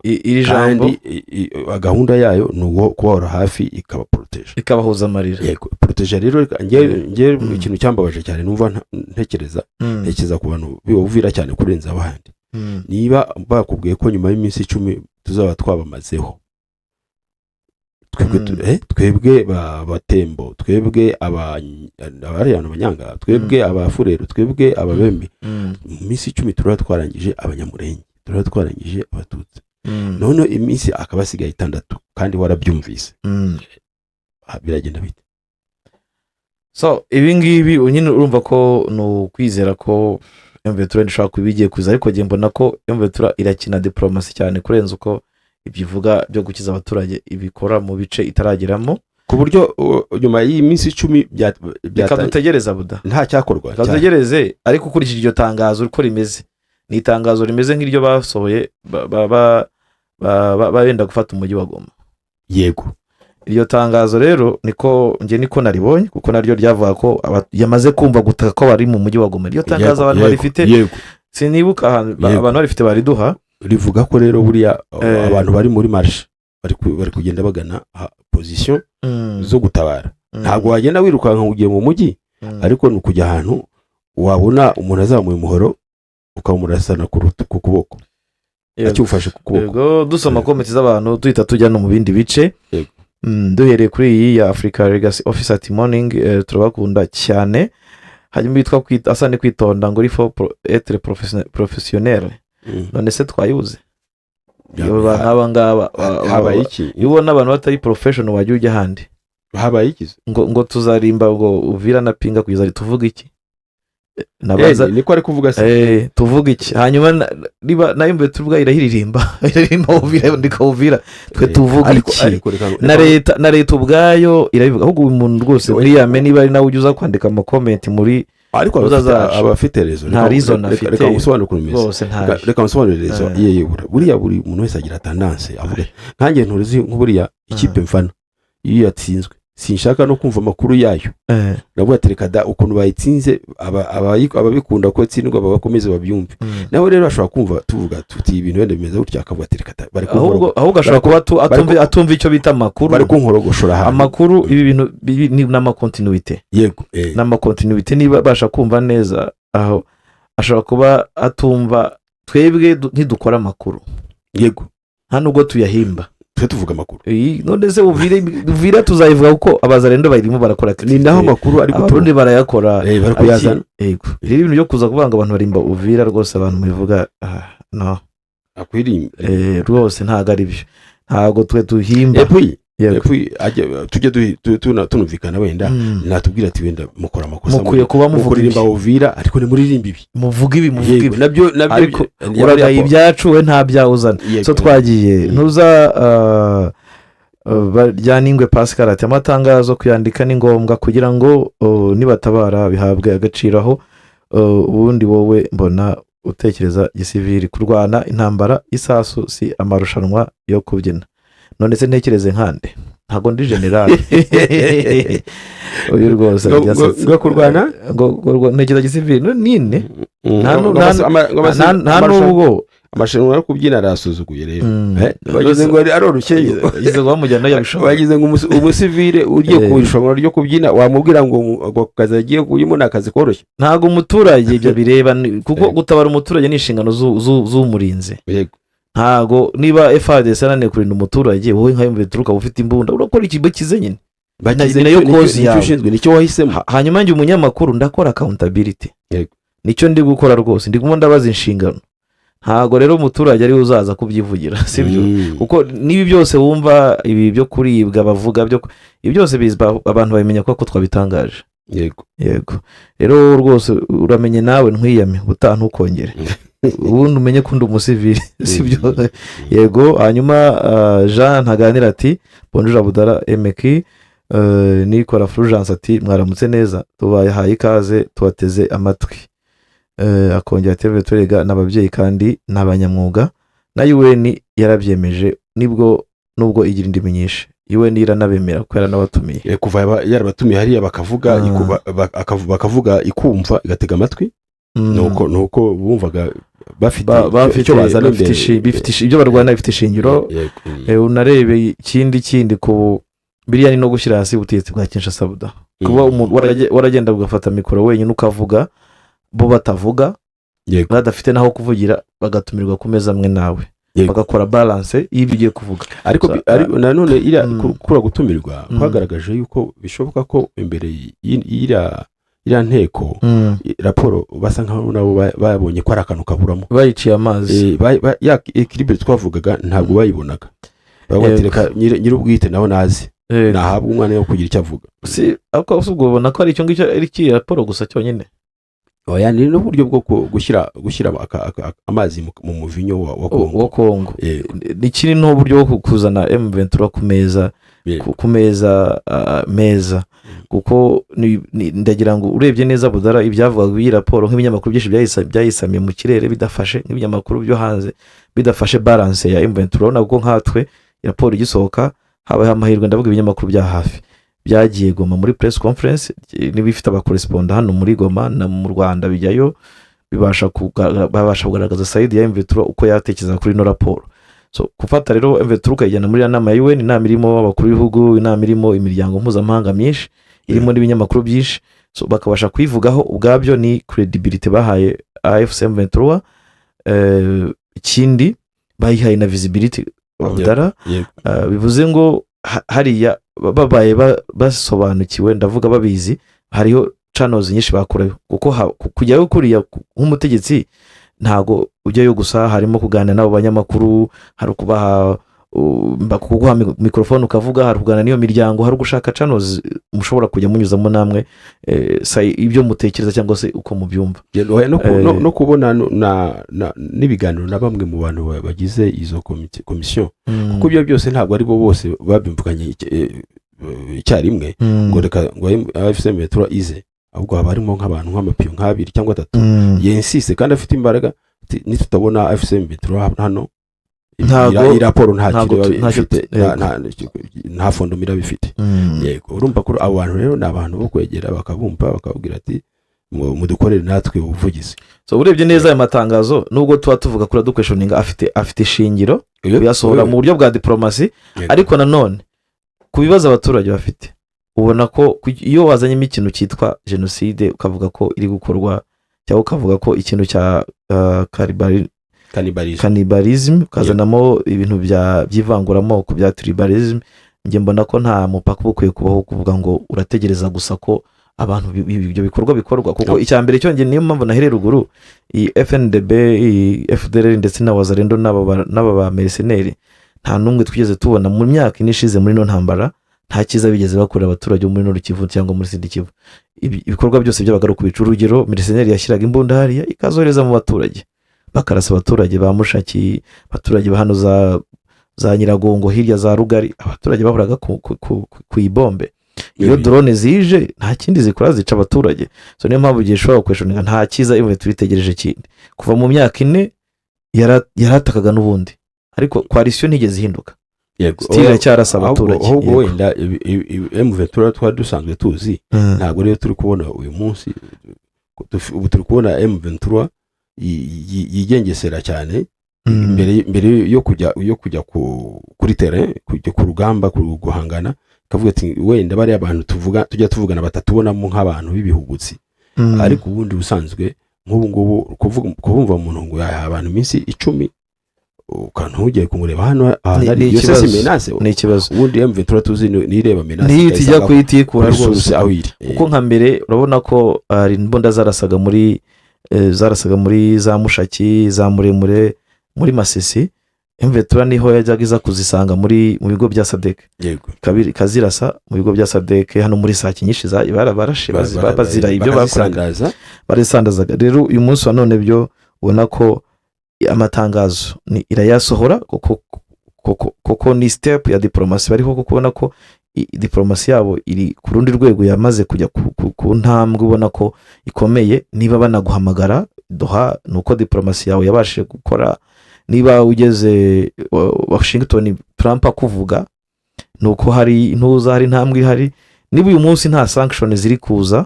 Iri jambo Kandi gahunda yayo ni uwo kubahora hafi, ikabaporoteja. Ikabahuza amarira. Yego, poroteja rero reka njye ikintu cyambabaje cyane numva ntekereza ntekereza ku bantu bibavira cyane kurenza abandi, niba bakubwiye ko nyuma y'iminsi 10 tuzaba twabamazeho twebwe, twebwe batembo, twebwe abariyana, abanyanga, twebwe abafurero, twebwe ababembe, mu minsi 10 turaba twarangije abanyamurenge, turaba twarangije abatutsi, none iminsi akaba asigaye 6 kandi warabyumvise. Biragenda bite? So ibi ngibi nyine urumva ko ni ukwizera ko M23 ishobora kuba igiye kuza, ariko njye mbona ko M23 irakina diporomasi cyane kurenza uko ibyo ivuga byo gukiza abaturage ibikora mu bice itarageramo. Ku buryo nyuma y'iminsi 10 Reka dutegereze buda. Nta cyakorwa. Reka dutegereze, ariko ukurikije iryo tangazo uko rimeze, ni itangazo rimeze nk'iryo basohoye benda gufata umujyi wa Goma. Iryo tangazo rero niko njye niko naribonye, kuko naryo ryavuga ko yamaze kumva gutaka ko bari mu mujyi wa Goma. Iryo tangazo abantu barifite, sinibuka ahantu abantu barifite bariduha. Rivuga ko rero buriya abantu bari muri marche bari kugenda bagana position zo gutabara. Ntabwo wagenda wirukanka ngo ugiye mu mujyi, ariko ni ukujya ahantu wabona umuntu azamuye umuhoro ukamurasana ku kuboko, akiwufashe ku kuboko. Yego, dusoma comments z'abantu, duhita tujya no mu bindi bice. Duhereye kuri iyi ya Africa Legacy Office ati: "Morning, turabakunda cyane." Hanyuma yitwa asa ni kwitonda ngo il faut être professionnel. None se twayibuze? Iyo nk'aba ngaba Habaye iki? Iyo ubona abantu batari professional, wajya ujya ahandi. Habaye iki se? Ngo tuzarimba ngo Uvira na Pinga kugeza, tuvuga iki? Nabaza. Niko ari kuvuga se? Tuvuga iki? Hanyuma niba nayo mbere tuvuga irahiririmba Uvira, ndika Uvira, twe tuvuga iki? Ariko Na leta ubwayo irabivuga. Ahubwo uyu muntu rwose ntiyame niba ari nawe ujya uza kwandika amakomenti muri Ariko uza zacu. Abafite raison. Nta reason afite. Reka ngusobanure ukuntu bimeze. Rwose ntayo. Reka ngusobanurire raison. Ye buriya buri muntu wese agira tendance avuga nkanjye ntuzi nk'buriya ikipe mfana iyo yatsinzwe sinshaka no kumva amakuru yayo. Ndavuga ati: "Reka da, ukuntu bayitsinze, ababikunda ko itsindwa babakomeze babyumve." Nawe rero ashobora kumva tuvuga tuti ibintu wenda bimeze gutya, akavuga ati: "Reka da, bari Ahubwo ashobora kuba atumva icyo bita amakuru. Bari kunkorogoshora ahantu." Amakuru, ibi bintu ni n'ama continuité. Yego. N'ama continuité, niba abasha kumva neza aho ashobora kuba atumva. Twebwe ntidukora amakuru. Nta nubwo tuyahimba. Twe tuvuga amakuru. Iyi, none se Uvira tuzayivuga kuko abazarendo bayirimo barakora. Ni naho amakuru ari Abarundi guturuka. barayakora. Bari kuyazana. Yego, rero ibintu byo kuza kuvuga ngo abantu barimba Uvira, rwose abantu mubivuga, no. Akwiriye. Rwose ntabwo ari byo, ntabwo twe duhimba. Et puis Yego. Et puis tujye tunumvikana wenda natubwira ati: "Wenda mukora amakosa, Mukwiye kuba muvuga mukuririmba ibi. Uvira, ariko ntimuririmba ibi." Muvuga ibi, muvuga ibi. Nabyo Ariko uragaye ibyacu, we nta byawe uzana. So twagiye ntuza Ryaningwe Pascal ati: "Amatangazo kuyandika ni ngombwa kugira ngo nibatabara bihabwe agaciro. Aho ubundi wowe mbona utekereza gisivili. Kurwana intambara isasu si amarushanwa yo kubyina." None se ntekereze nkande? Ntabwo ndi generale uyu rwose. Aryasetsa. Ngo kurwana? Ngo ntekereza gisivili none nta nubwo Amarushanwa yo kubyina arasuzuguye rero. Bagize ngo aroroshye. Bagize ngo bamujyana yabishobora. Bagize ngo umusivile ugiye ku irushanwa ryo kubyina wamubwira ngo ako kazi agiye kujyamo ni akazi koroshye. Ntabwo umuturage ibyo bireba, kuko gutabara umuturage ni inshingano z'umurinzi. Ntabwo niba FARDC yananiwe kurinda umuturage, wowe nka bituruka ufite imbunda urakora ikigo kize nyine. Bagize Ni nayo nicyo cause yawe. ushinzwe, nicyo wahisemo. Hanyuma njye umunyamakuru ndakora accountability. Nicyo ndi gukora rwose, ndimo ndabaza inshingano. Ntabwo rero umuturage ariwe uzaza kubyivugira, sibyo? Kuko n'ibi byose wumva, ibi byo kuribwa bavuga byo ibi byose abantu babimenya kuko twabitangaje. Yego, rero rwose uramenye nawe ntwiyame, ubutaha ntukongere, ubundi umenye ko undi umusivili, sibyo? Yego. Hanyuma Jean Ntaganira ati: "Bonjour Abudara Emeki." Nikora Fulgence ati: "Mwaramutse neza, tubahaye ikaze, tubateze amatwi." Akongera ati: "Turega ni ababyeyi kandi ni abanyamwuga, na UN yarabyemeje nibwo nubwo igira indimi nyinshi, UN iranabemera kuko yaranabatumiye." Kuva yarabatumiye hariya bakavuga, bakavuga ikumva igatega amatwi. Nuko bumvaga bafite icyo bazana bafite imbere. Ibyo barwana bifite ishingiro. Yego. Unarebe ikindi kindi ku biriya ni no gushyira hasi ubutegetsi bwa Kinshasa buda kuba umuntu waragenda ugafata mikoro wenyine ukavuga, bo batavuga, badafite n'aho kuvugira, bagatumirwa ku meza amwe nawe, bagakora balance y'ibyo ugiye kuvuga. Ariko ariko nanone iriya kuriya gutumirwa kwagaragaje yuko bishoboka ko imbere y'iriya nteko raporo basa nkaho nabo babonye ko ari akantu kaburamo. Bayiciye amazi. Ya équilibre twavugaga ntabwo bayibonaga. Bavuga ati: "Reka nyir'ubwite nawe nazi." Nahabwa umwanya wo kugira icyo avuga. Si ariko si ubwo ubona ko ari icyo ngicyo, ari kiriya raporo gusa cyonyine? Oya, ni n'uburyo bwo gushyira amazi mu muvinyo wa Kongo. Wa Kongo. Ikindi ni uburyo bwo kuzana M23 ku meza, ku meza meza, kuko ndagira ngo urebye neza, Budara, ibyavugaga iyi raporo, nk'ibinyamakuru byinshi byayisamiye mu kirere bidafashe, nk'ibinyamakuru byo hanze bidafashe balance ya M23. Urabona ko nkatwe raporo igisohoka habayeho amahirwe, ndavuga ibinyamakuru bya hafi byagiye Goma muri press conference, n'ibifite abacorrespondants hano muri Goma na mu Rwanda bijyayo, babasha kugaragaza side ya M23 uko yatekereza kuri ino raporo. So gufata rero M23 ukayijyana muri iriya nama ya UN, inama irimo abakuru b'ibihugu, inama irimo imiryango mpuzamahanga myinshi, irimo n'ibinyamakuru byinshi, so bakabasha kuyivugaho ubwabyo ni credibility bahaye AFC M23. Ikindi bayihaye na visibility, Abdara. Bivuze ngo hariya babaye basobanukiwe, ndavuga babizi, hariho channels nyinshi bakorewe, kuko kujyayo kuriya nk'umutegetsi ntago ujyayo gusa, harimo kuganira n'abo banyamakuru, hari ukubaha kuguha mikorofone ukavuga, hari kuganira n'iyo miryango, hari ugushaka channels mushobora kujya munyuzamo namwe ibyo mutekereza cyangwa se uko mubyumva. Oya, no kubona n'ibiganiro na bamwe mu bantu bagize izo komisiyo, kuko ibyo byose ntabwo ari bo bose babyumvikanye icyarimwe ngo reka ngo AFC M23 ize, ahubwo haba harimo nk'abantu nk'amapiyo nk'abiri cyangwa atatu yinsiste kandi afite imbaraga ati, nitutabona AFC M23 hano, iyi raporo nta kintu iba ifite, nta fondement iraba ifite. Yego, urumva ko abo bantu rero ni abantu bo kwegera bakabumva, bakababwira ati mudukorere natwe ubuvugizi. So urebye neza aya matangazo, nubwo tuba tuvuga kuri duquestioninga, afite ishingiro kuyasohora mu buryo bwa diporomasi. Ariko nanone ku bibazo abaturage bafite, ubona ko iyo wazanyemo ikintu cyitwa jenoside, ukavuga ko iri gukorwa, cyangwa ukavuga ko ikintu cya Cannibalism. Cannibalism, ukazanamo ibintu by'ivanguramoko bya tribalism, njye mbona ko nta mupaka uba ukwiye kubaho kuvuga ngo urategereza gusa ko abantu ibyo bikorwa bikorwa, kuko icya mbere cyongeye, niyo mpamvu nahereye ruguru, iyi FNDB, iyi FDLR ndetse na Wazalendo n'aba ba mercenaires, nta n'umwe twigeze tubona mu myaka 4 ishize muri ino ntambara, nta cyiza bigeze bakorera abaturage bo muri Nord Kivu cyangwa muri Sud Kivu. Ibikorwa byose byabaga ari ukubica. Urugero, mercenaire yashyiraga imbunda hariya ikazohereza mu baturage, bakarasa abaturage ba Mushaki, abaturage ba hano za Nyiragongo, hirya za Rugari, abaturage bahoraga ku ibombe. Iyo drone zije nta kindi zikora, zica abaturage. So niyo mpamvu igihe ushobora guquestioninga, nta cyiza ivuye tubitegereje kindi kuva mu myaka 4 yaratakaga n'ubundi, ariko coalition ntigeze ihinduka. Still iracyarasa abaturage. Ahubwo wenda M23 twari dusanzwe tuzi, ntabwo rero turi kubona uyu munsi. Ubu turi kubona M23 yigengesera cyane mbere yo kujya kuri terrain, kujya ku rugamba, guhangana, ikavuga ati wenda bariya bantu tuvuga, tujya tuvugana, batatubonamo nk'abantu b'ibihubutsi. Ariko ubundi busanzwe nk'ubu ngubu kumva umuntu ngo yaha abantu iminsi 10, ntujye kumureba hano ahantu ari, Ni iyo se si ikibazo. menace? Ni ikibazo. Ubundi M23 tuzi nireba menace niyo tijya ikayisanga kuyitikura kuri rwose. Source aho iri. Kuko nka mbere urabona ko hari imbunda zarasaga muri za Mushaki, za Muremure, muri Masisi. M23 niho yajyaga iza kuzisanga mu bigo bya SADC, ikazirasa mu bigo bya SADC hano muri Sake nyinshi barashe bazira ibyo bakoraga. Bakazisandaza. Barisandazaga. Rero uyu munsi wa none byo ubona ko amatangazo ni irayasohora kuko ni step ya diporomasi bariho, kuko ubona ko diporomasi yabo iri ku rundi rwego, yamaze kujya ku ntambwe ubona ko ikomeye. Niba banaguhamagara Doha, ni uko diporomasi yawe yabashije gukora. Niba ugeze Washington, Trump akuvuga, ni uko hari intuza, hari intambwe ihari. Niba uyu munsi nta sanction ziri kuza,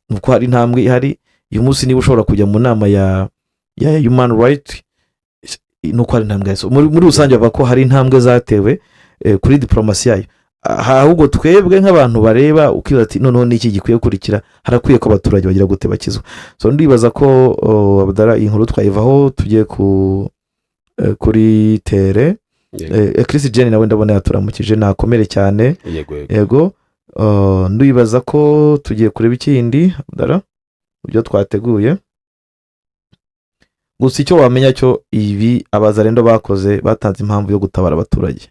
ni uko hari intambwe ihari. Uyu munsi niba ushobora kujya mu nama ya human right, ni uko hari intambwe ihari. So, muri rusange bavuga ko hari intambwe zatewe kuri diporomasi yayo. Ahubwo twebwe nk'abantu bareba, ukibaza ati noneho ni iki gikwiye gukurikira? Harakwiye ko abaturage bagira gute? Bakizwa. So ndibaza ko, Abdara, iyi nkuru twayivaho tugiye kuri terrain. Chris Jane nawe ndabona yaturamukije, nakomere cyane. Yego. Yego. Ndibaza ko tugiye kureba ikindi, Abdara, ibyo twateguye. Gusa icyo wamenya cyo, ibi Abazalendo bakoze, batanze impamvu yo gutabara abaturage.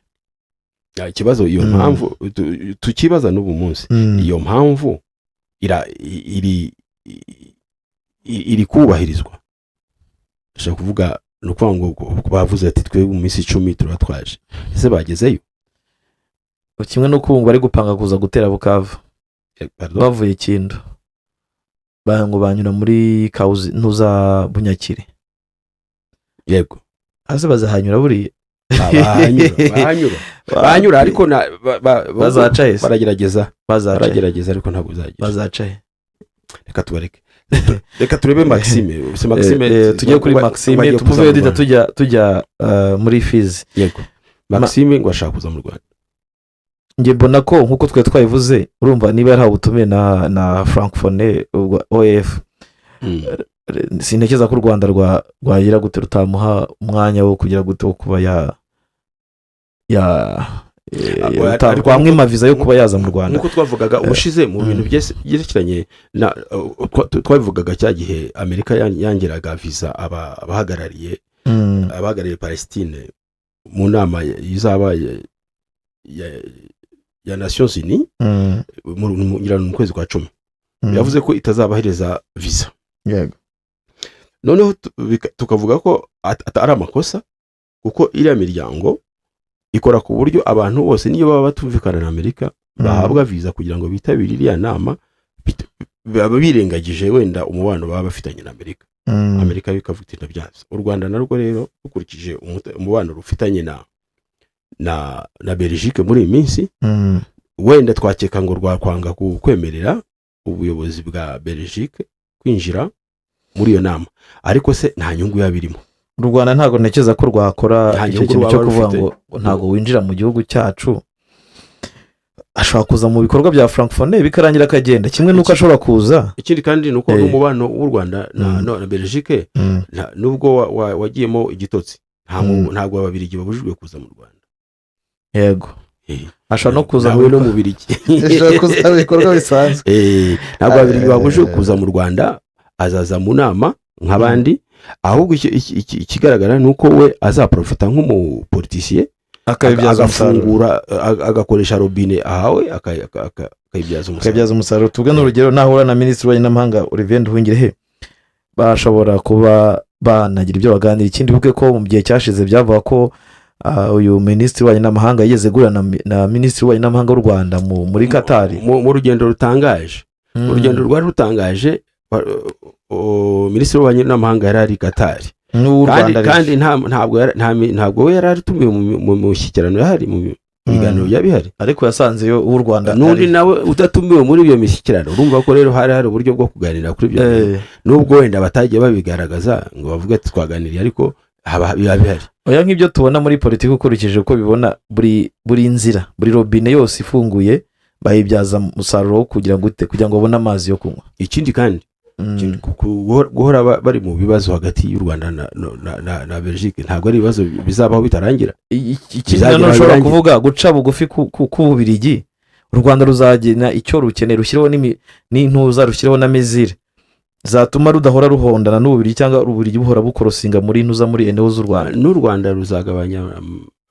Ya, ikibazo, iyo mpamvu tukibaza n'ubu munsi, iyo mpamvu iri kubahirizwa? Ndashaka kuvuga, ni ukuvuga ngo bavuze ati: "Twebwe mu minsi 10 turaba twaje." Ese bagezeyo? Kimwe n'uko ubu ngo bari gupanga kuza gutera Bukavu. Pardon? Bavuye Kindu, ngo banyura muri Kawuzi, ntuza Bunyakiri. Hasi bazahanyura buriya. Bahanyura, bahanyura, bahanyura, ariko Bazaca he se? Baragerageza. Bazaca he? Baragerageza, ariko ntabwo bizagira. Bazaca he? Reka tubareke, reka turebe Maxime. Si Maxime? Tujye kuri Maxime. Bagiye kuza Tuvuye mu duhita Rwanda. tujya muri Fizi. Yego, Maxime ngo ashaka kuza mu Rwanda. Njye mbona ko, nk'uko twari twabivuze, urumva niba yarahawe ubutumire na Francophonie, ubwo OF, sintekereza ko u Rwanda rwagira gute, rutamuha umwanya wo kugira gute, wo kuba ya Oya, ariko rwamwima viza yo kuba yaza mu Rwanda. Nk'uko twavugaga ubushize mu bintu byerekeranye na twabivugaga cya gihe Amerika yangiraga viza abahagarariye Palestine mu nama izaba ya Nations Unies ngira ni mu kwezi kwa 10, yavuze ko itazabahereza viza. Noneho tukavuga ko ari amakosa, kuko iriya miryango ikora ku buryo abantu bose, niyo baba batumvikana na Amerika, bahabwa viza kugira ngo bitabire iriya nama, baba birengagije wenda umubano baba bafitanye na Amerika. Amerika yo ikavuga iti: "Ndabyanze." U Rwanda narwo rero, rukurikije umubano rufitanye na Belgique muri iyi minsi, wenda twakeka ngo rwakwanga kwemerera ubuyobozi bwa Belgique kwinjira muri iyo nama, ariko se nta nyungu yaba irimo? U Rwanda ntabwo ntekereza ko rwakora Nta icyo nyungu kintu cyo rwaba kuvuga rufite. ngo ntabwo winjira mu gihugu cyacu. Ashobora kuza mu bikorwa bya Francophonie, bikarangira akagenda, kimwe n'uko ashobora kuza. Ikindi kandi ni uko n'umubano w'u Rwanda na Belgique, nubwo wagiyemo igitotsi, ntabwo Ababiligi babujijwe kuza mu Rwanda. Ashobora no kuza Nawe no mu Birigi. Ashobora kuza mu bikorwa bisanzwe. Ntabwo Ababiligi babujijwe kuza mu Rwanda, azaza mu nama nk'abandi. Ahubwo ikigaragara ni uko we azaprofita nk'umupolitisiye, akabibyaza umusaruro, agafungura, agakoresha robine ahawe, akayibyaza umusaruro. Akabyaza umusaruro. Tuvuge n'urugero, nahura na Minisitiri w'Ububanyi n'Amahanga Olivier Nduhungirehe, bashobora kuba banagira ibyo baganira. Ikindi, wibuke ko mu gihe cyashize byavuga ko uyu Minisitiri w'Ububanyi n'Amahanga yigeze guhura na Minisitiri w'Ububanyi n'Amahanga w'u Rwanda muri Katari. Mu rugendo rutangaje, urugendo rwari rutangaje, Minisitiri w'Ububanyi n'Amahanga yari ari Katari n'uw'u kandi Rwanda. Kandi ntabwo we yari atumiwe mu mishyikirano yahari, mu biganiro byaba bihari. Ariko yasanzeyo uw'u Rwanda N'undi ari. nawe udatumiwe muri iyo mishyikirano. Urumva ko rero hari uburyo bwo kuganira kuri ibyo bintu, nubwo wenda batagiye babigaragaza ngo bavuge ati: "Twaganiriye," ariko biba bihari. Oya, nk'ibyo tubona muri politiki, ukurikije uko bibona, buri nzira, buri robine yose ifunguye bayibyaza umusaruro wo kugira ngo ute, kugira ngo babone amazi yo kunywa. Ikindi kandi, guhora bari mu bibazo hagati y'u Rwanda na Belgique, ntabwo ari ibibazo bizabaho bitarangira. Ikindi Bizagira nanone ushobora birangira. kuvuga guca bugufi k'Ububirigi, u Rwanda ruzagena icyo rukeneye, rushyiraho n'intuza, rushyiraho na mesures zatuma rudahora ruhondana n'Ububirigi, cyangwa Ububirigi buhora bukorosinga muri ntuza, muri enewo z'u Rwanda. N'u Rwanda ruzagabanya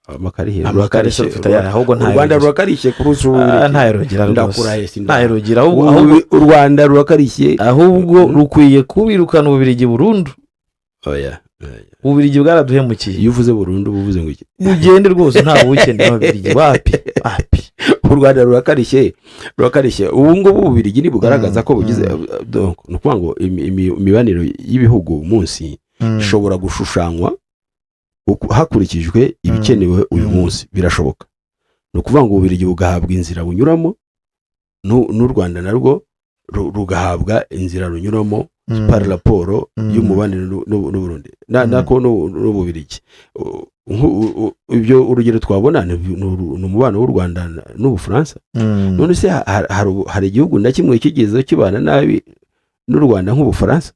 amakarishye. Amakarishye rufite ayahe? Ahubwo U Rwanda ntayo rurakarishye kurusha ntayo rugira rwose. Ndakurahiye, Ntayo rugira, ahubwo U Rwanda rurakarishye. Ahubwo rukwiye kubirukana Ububirigi burundu. Oya, oya. Ububirigi bwaraduhemukiye. Iyo uvuze burundu uba uvuze ngo iki? Mugende rwose, ntawe ukeneye Ababirigi, wapi, wapi. U Rwanda rurakarishye, rurakarishye. Ubu ngubu Ububirigi ntibugaragaza ko bugize. Donc, ni ukuvuga ngo imibanire y'ibihugu umunsi ishobora gushushanywa hakurikijwe ibikenewe uyu munsi, birashoboka. Ni ukuvuga ngo Ububirigi bugahabwa inzira bunyuramo, n'u Rwanda narwo rugahabwa inzira runyuramo par rapport y'umubanire n'Uburundi nako n'Ububirigi. Ibyo urugero twabona ni umubano w'u Rwanda n'Ubufaransa. None se hari igihugu na kimwe kigeze kibana nabi n'u Rwanda nk'Ubufaransa?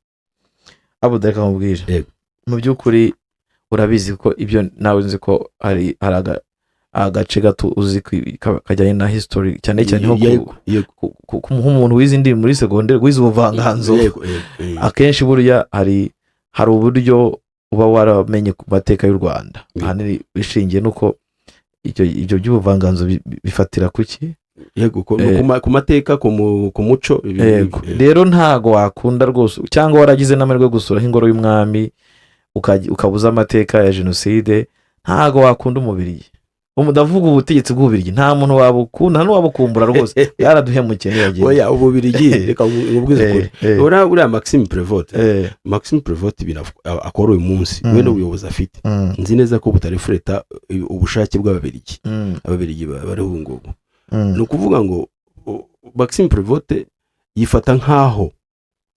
Abuda, reka nkubwire. Yego. Mu by'ukuri urabizi ko ibyo nawe nzi ko hari agace gato uzi kajyanye na history, cyane cyane nko nk'umuntu wize indimi muri segonderi, wize ubuvanganzo. Yego, yego, yego. Akenshi burya hari uburyo uba waramenye ku mateka y'u Rwanda, ahanini bishingiye n'uko Ibyo by'ubuvanganzo bifatira kuki? Yego, ku mateka, ku muco. Yego. Rero ntago wakunda rwose, cyangwa waragize n'amahirwe yo gusura nk'ingoro y'umwami, ukabuza amateka ya jenoside, ntago wakunda Umubirigi. Ubu ndavuga ubutegetsi bw'Ububirigi, nta muntu wabukunda, nta n'uwabukumbura rwose, yaraduhemukiye ntiyagenda. Oya, Ububirigi, reka nkubwize ukuri. Uriya Maxime Prevot, Maxime Prevot, ibintu akora uyu munsi, we n'ubuyobozi afite, nzi neza ko butarefleta ubushake bw'Ababirigi. Ababirigi bariho ubu ngubu, ni ukuvuga ngo Maxime Prevot yifata nk'aho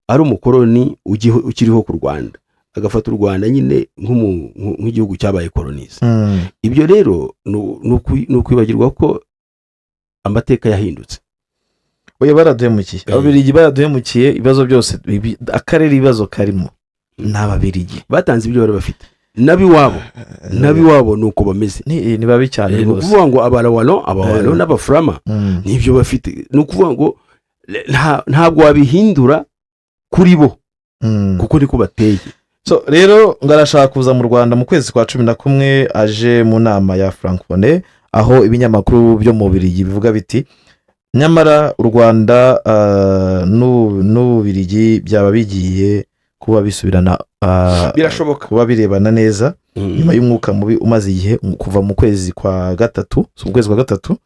ari umukoroni ukiriho ku Rwanda, agafata u Rwanda nyine nk'igihugu cyabaye colonisé. Ibyo rero ni ukwibagirwa ko amateka yahindutse. Oya, baraduhemukiye. Ababirigi baraduhemukiye. Ibibazo byose akarere, ibibazo karimo ni Ababirigi. Batanze ibyo bari bafite. N'ab'iwabo ni uko bameze. Ni babi cyane Ni rwose. ukuvuga ngo Abawalo n'Abafurama nibyo bafite. Ni ukuvuga ngo ntabwo wabihindura kuri bo, kuko niko bateye. So rero ngo arashaka kuza mu Rwanda mu kwezi kwa 11, aje mu nama ya Francophonie, aho ibinyamakuru byo mu Bubirigi bivuga biti: "Nyamara u Rwanda n'Ububirigi byaba bigiye kuba bisubirana, Birashoboka. kuba birebana neza nyuma y'umwuka mubi umaze igihe kuva mu kwezi kwa gatatu." Si mu kwezi kwa gatatu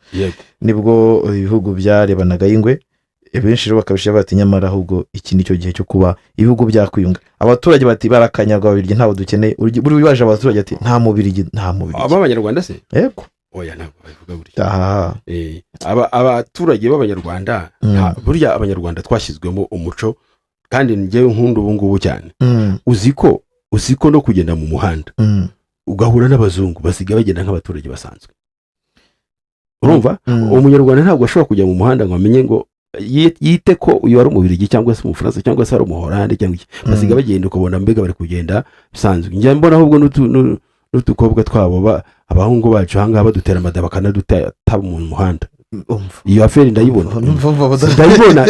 nibwo ibihugu byarebanaga y'ingwe. Benshi rero bakabishyira bati: "Nyamara ahubwo iki ni cyo gihe cyo kuba ibihugu byakwiyunga." Abaturage bati: "Barakanyagwa Ababirigi, ntabwo dukeneye." Buri wibaje abaturage ati: "Nta Mubirigi, nta Mubirigi." Ab'Abanyarwanda se? Yego. Oya, ntabwo babivuga gutya. Aha. Abaturage b'Abanyarwanda, burya Abanyarwanda twashyizwemo umuco, kandi njyewe nkunda ubu ngubu cyane. Uzi ko no kugenda mu muhanda ugahura n'abazungu, basigaye bagenda nk'abaturage basanzwe, urumva? Umunyarwanda ntabwo ashobora kujya mu muhanda ngo amenye ngo yite ko uyu ari Umubirigi cyangwa se Umufaransa cyangwa se ari Umuhorande cyangwa iki. Basigaye bagenda ukabona mbega bari kugenda bisanzwe. Njya mbona ahubwo n'utukobwa twabo, abahungu bacu ahangaha badutera amada, bakanadutaba mu muhanda. Umva. Iyo affaire ndayibona. Umva, umva, Budara. Ndayibona.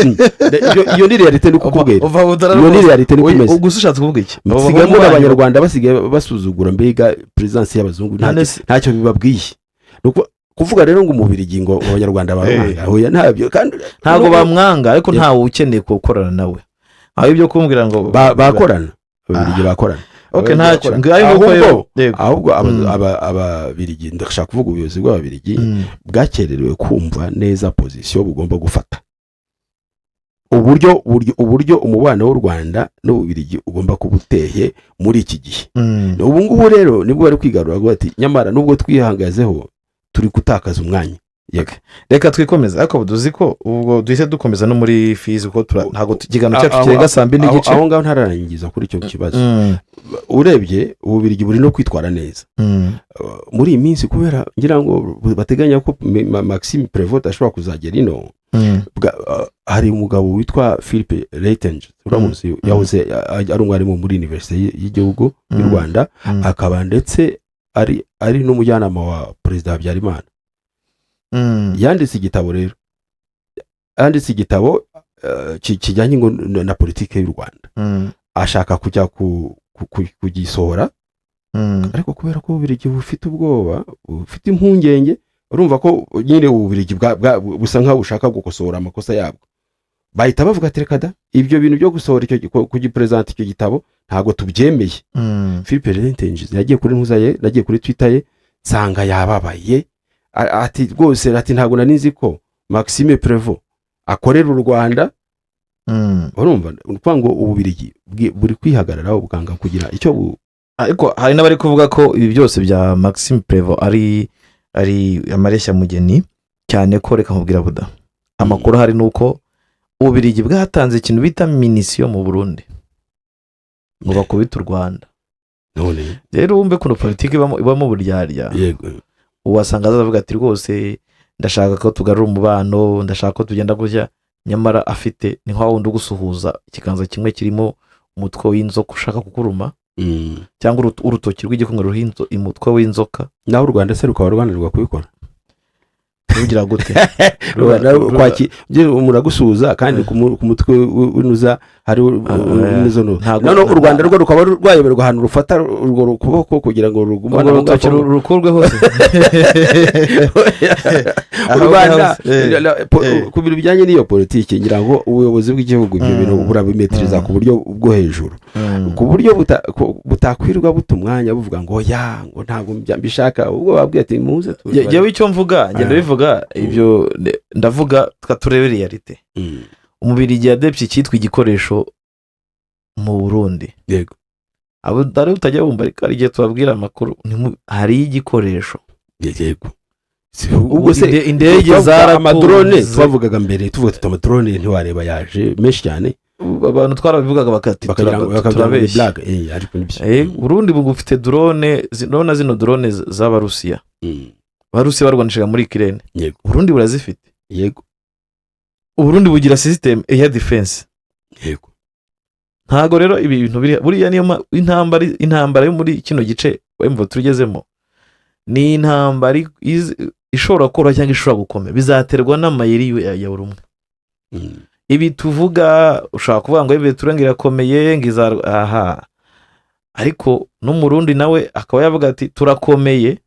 Iyo ni réalité, ni kukubwira. Umva, Budara Iyo ni rwose. réalité, niko Oya, imeze. ubwo se ushatse kuvuga iki? Abo Nsigaye bahungu mbona banyu- Abanyarwanda basigaye basuzugura mbega présence y'abazungu. None Ntacyo bibabwiye. Ni kuvuga rero ngo Umubirigi, ngo Abanyarwanda bamwanga, oya, ntabyo kandi. Ntabwo bamwanga, ariko Yeah. ntawe ukeneye gukorana nawe, aho ibyo kumbwira ngo Bakorana, Ababirigi bakorana. Ok, Ababirigi ntacyo. bakorana. Ngayo nguko rero. Yego. Ahubwo Ababirigi, ndashaka kuvuga ubuyobozi bw'Ababirigi, bwakererewe kumva neza position bugomba gufata, uburyo umubano w'u Rwanda n'Ububirigi ugomba kuba uteye muri iki gihe. Ubu ngubu rero nibwo bari kwigarura bati: "Nyamara nubwo twihagazeho, turi gutakaza umwanya." Yego. Reka twikomeze, ariko tuzi ko ubwo duhise dukomeza no muri Fizi, kuko ntabwo ikiganiro cyacu kirenga saa mbiri n'igice. Aho ngaho ntararangiza kuri icyo kibazo. Urebye Ububirigi buri no kwitwara neza muri iyi minsi, kubera ngira ngo bateganya ko Maxime Prevot ashobora kuzagera ino. Hari umugabo witwa Philippe Reitenge, uramuzi, yahoze ari umwarimu muri Université y'igihugu y'u Rwanda, akaba ndetse ari n'umujyanama wa Perezida Habyarimana. Yanditse igitabo rero, yanditse igitabo kijyanye ngo na politiki y'u Rwanda. Ashaka kujya kugisohora, ariko kubera ko Ububirigi bufite ubwoba, bufite impungenge, urumva ko nyine Ububirigi busa nkaho bushaka gukosora amakosa yabwo, bahita bavuga ati: "Reka da, ibyo bintu byo gusohora icyo kugiperezanta icyo gitabo ntabwo tubyemeye." Philippe Reitenge yagiye kuri ntuza ye, yagiye kuri Twitter ye, nsanga yababaye. Ati: "Rwose," ati, "ntabwo nari nzi ko Maxime Prevot akorera u Rwanda." Urumva, ni ukuvuga ngo Ububirigi buri kwihagararaho, bukanga kugira icyo Ariko hari n'abari kuvuga ko ibi byose bya Maxime Prevot ari amareshyamugeni cyane, ko reka nkubwira buda, amakuru ahari ni uko Ububirigi bwatanze ikintu bita munitions mu Burundi ngo bakubite u Rwanda. None Rero wumve ukuntu politiki ibamo uburyarya. Wasanga azavuga ati: "Rwose ndashaka ko tugarura umubano, ndashaka ko tugenda gutya," nyamara afite ni nka wundi ugusuhuza ikiganza kimwe kirimo umutwe w'inzoka ushaka kukuruma, cyangwa urutoki rw'igikumwe ruriho umutwe w'inzoka. Naho u Rwanda se rukaba rwananirwa kubikora. Rugira gute? Umuntu agusuhuza kandi ku mutwe w'inuza Hari Ah, nizo ntabwo- none u Rwanda rwo rukaba rwayoberwa ahantu rufata urwo kuboko kugira ngo rugumane Urwo aho rutoki ngaho. Rukurwe hose. U Rwanda Aho ku bintu bijyanye n'iyo politiki, ngira ngo ubuyobozi bw'igihugu ibyo bintu burabimetiriza ku buryo bwo hejuru, ku buryo butakwirirwa buta umwanya buvuga ngo ya, ngo ntabwo mbishaka. Ubwo babwiye ati: "Muze Jyewe icyo mvuga, ngenda bivuga ibyo ndavuga, turebe réalité. Umubirigi yadepye icyitwa igikoresho mu Burundi. Abo dore utajya wumva, ariko hari igihe tubabwira amakuru, hariyo igikoresho. Yego. Ubwo se Indege twavuga zaratunze. Amadrone twavugaga mbere, tuvuga tuti amadrone ntiwareba, yaje menshi cyane. Abantu twarabivugaga bakati bakagira ngo bakagira ngo ni turabeshya. blague, ariko nibyo. Burundi bufite drone, urabona zino drone z'Abarusiya, Abarusiya barwanishaga muri Ukraine. Burundi burazifite. Uburundi bugira système air defense. Ntabwo rero ibi bintu biri buriya, niyo intambara yo muri kino gice wemva tugezemo ni intambara ishobora koroha cyangwa ishobora gukomera, bizaterwa n'amayeri ya buri umwe. Ibi tuvuga, ushobora kuvuga ngo ibi turenga irakomeye, ngo izar aha, ariko n'Umurundi nawe akaba yavuga ati: "Turakomeye."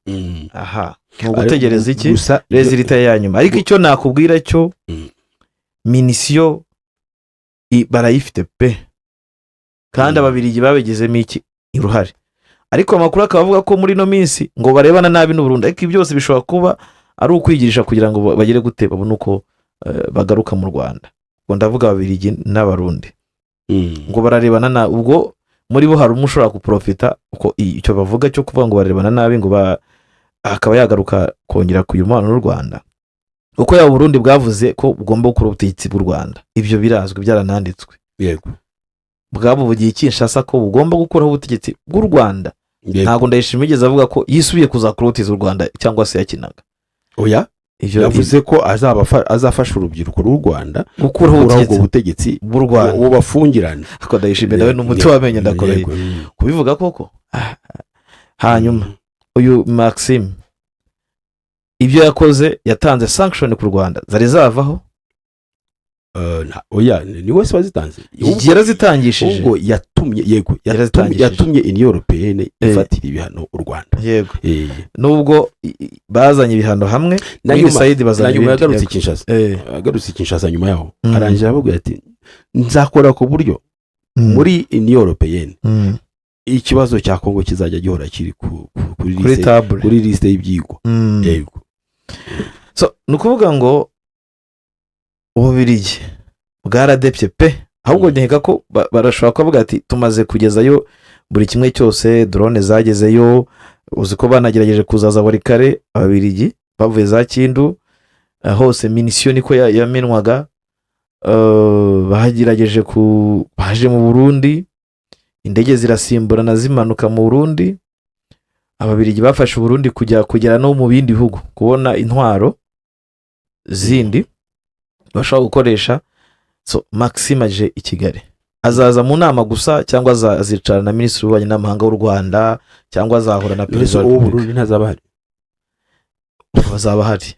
Aha ni ugutegereza iki? Gusa Résultat ya nyuma. Ariko icyo nakubwira cyo, munition barayifite pe, kandi Ababirigi babigizemo iki uruhare. Ariko amakuru akaba avuga ko muri ino minsi ngo barebana nabi n'Uburundi, ariko ibi byose bishobora kuba ari ukwigirisha kugira ngo bagere gute, babone uko bagaruka mu Rwanda. Ubwo ndavuga Ababirigi n'Abarundi. Ngo bararebana na, ubwo muri bo hari umwe ushobora guprofita uko icyo bavuga cyo kuvuga ngo barebana nabi, ngo akaba yagaruka kongera kugira umubano n'u Rwanda, kuko yaba Uburundi bwavuze ko bugomba gukura ubutegetsi bw'u Rwanda, ibyo birazwi, byarananditswe. Bwabuvugiye i Kinshasa ko bugomba gukuraho ubutegetsi bw'u Rwanda. Ntabwo Ndayishimiye yigeze avuga ko yisubiye kuzakura ubutegetsi bw'u Rwanda cyangwa se yakinaga. Oya. Ibyo Yavuze ko azafasha urubyiruko rw'u Rwanda gukuraho gukuraho ubwo ubutegetsi butegetsi bw'u Rwanda. Bubafungirane. Ariko Ndayishimiye nawe ni umuti w'amenyo, ndakoreye. Yego. Kubivuga koko. Ah. Hanyuma uyu Maxime ibyo yakoze, yatanze sanction ku Rwanda zari zavaho. Oya, ni wese wazitanze. Yarazitangishije. Ubwo yatumye, yego, Yarazitangishije. yatumye Union européenne ifatira ibihano u Rwanda. Nubwo bazanye ibihano hamwe Na kuri nyuma side bazanye na nyuma ibindi. yagarutse i Kinshasa. Agarutse i Kinshasa nyuma yaho, arangira avuga ati: "Nzakora ku buryo muri Union européenne ikibazo cya Kongo kizajya gihora kiri kuri kuri liste, table, kuri liste y'ibyigwa." Yego. So, ni ukuvuga ngo Ububirigi bwaradepye pe. Ahubwo nkeka ko barashobora kuvuga ati: "Tumaze kugezayo buri kimwe cyose, drone zagezeyo." Uzi ko banagerageje kuzaza buri kare, Ababirigi bavuye za Kindu, hose munition niko yamenwaga. Bagerageje ku baje mu Burundi, indege zirasimburana zimanuka mu Burundi. Ababirigi bafashe Uburundi kujya kugera no mu bindi bihugu kubona intwaro zindi bashobora gukoresha. So Maxime aje i Kigali, azaza mu nama gusa cyangwa azicara na minisitiri w'ububanyi n'amahanga w'u Rwanda, cyangwa azahura na perezida wa Uwo repubulika? Burundi ntazaba ahari. Bazaba bahari.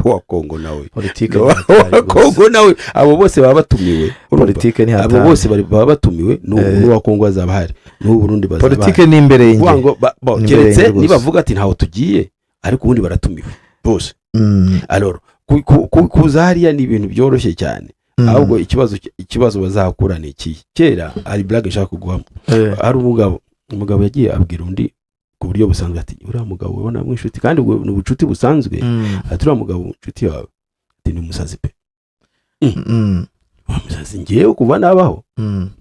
Uwa Kongo nawe. Politike Uwa ni hatari rwose. Kongo nawe, abo bose baba batumiwe, urumva? Politike ni Abo hatari. bose baba batumiwe, n'uwa Kongo azaba ahari, n'uwo Burundi bazaba Politike bahari. ni imbere Kuvuga y'inge ngo Ni imbere keretse y'inge rwose. nibavuga ati: "Ntaho tugiye," ariko ubundi baratumiwe bose. Alors kuza hariya ni ibintu byoroshye cyane. Ahubwo ikibazo bazahakura ni ikihe? Kera hari blague nshaka kuguhamo. Hari umugabo yagiye abwira undi ku buryo busanzwe ati: "Uriya mugabo ubona inshuti," kandi ubwo ni ubucuti busanzwe, ati: "Uriya mugabo inshuti yawe," ati, "ni umusazi pe." "Umusazi? Ngewe kuva nabaho?"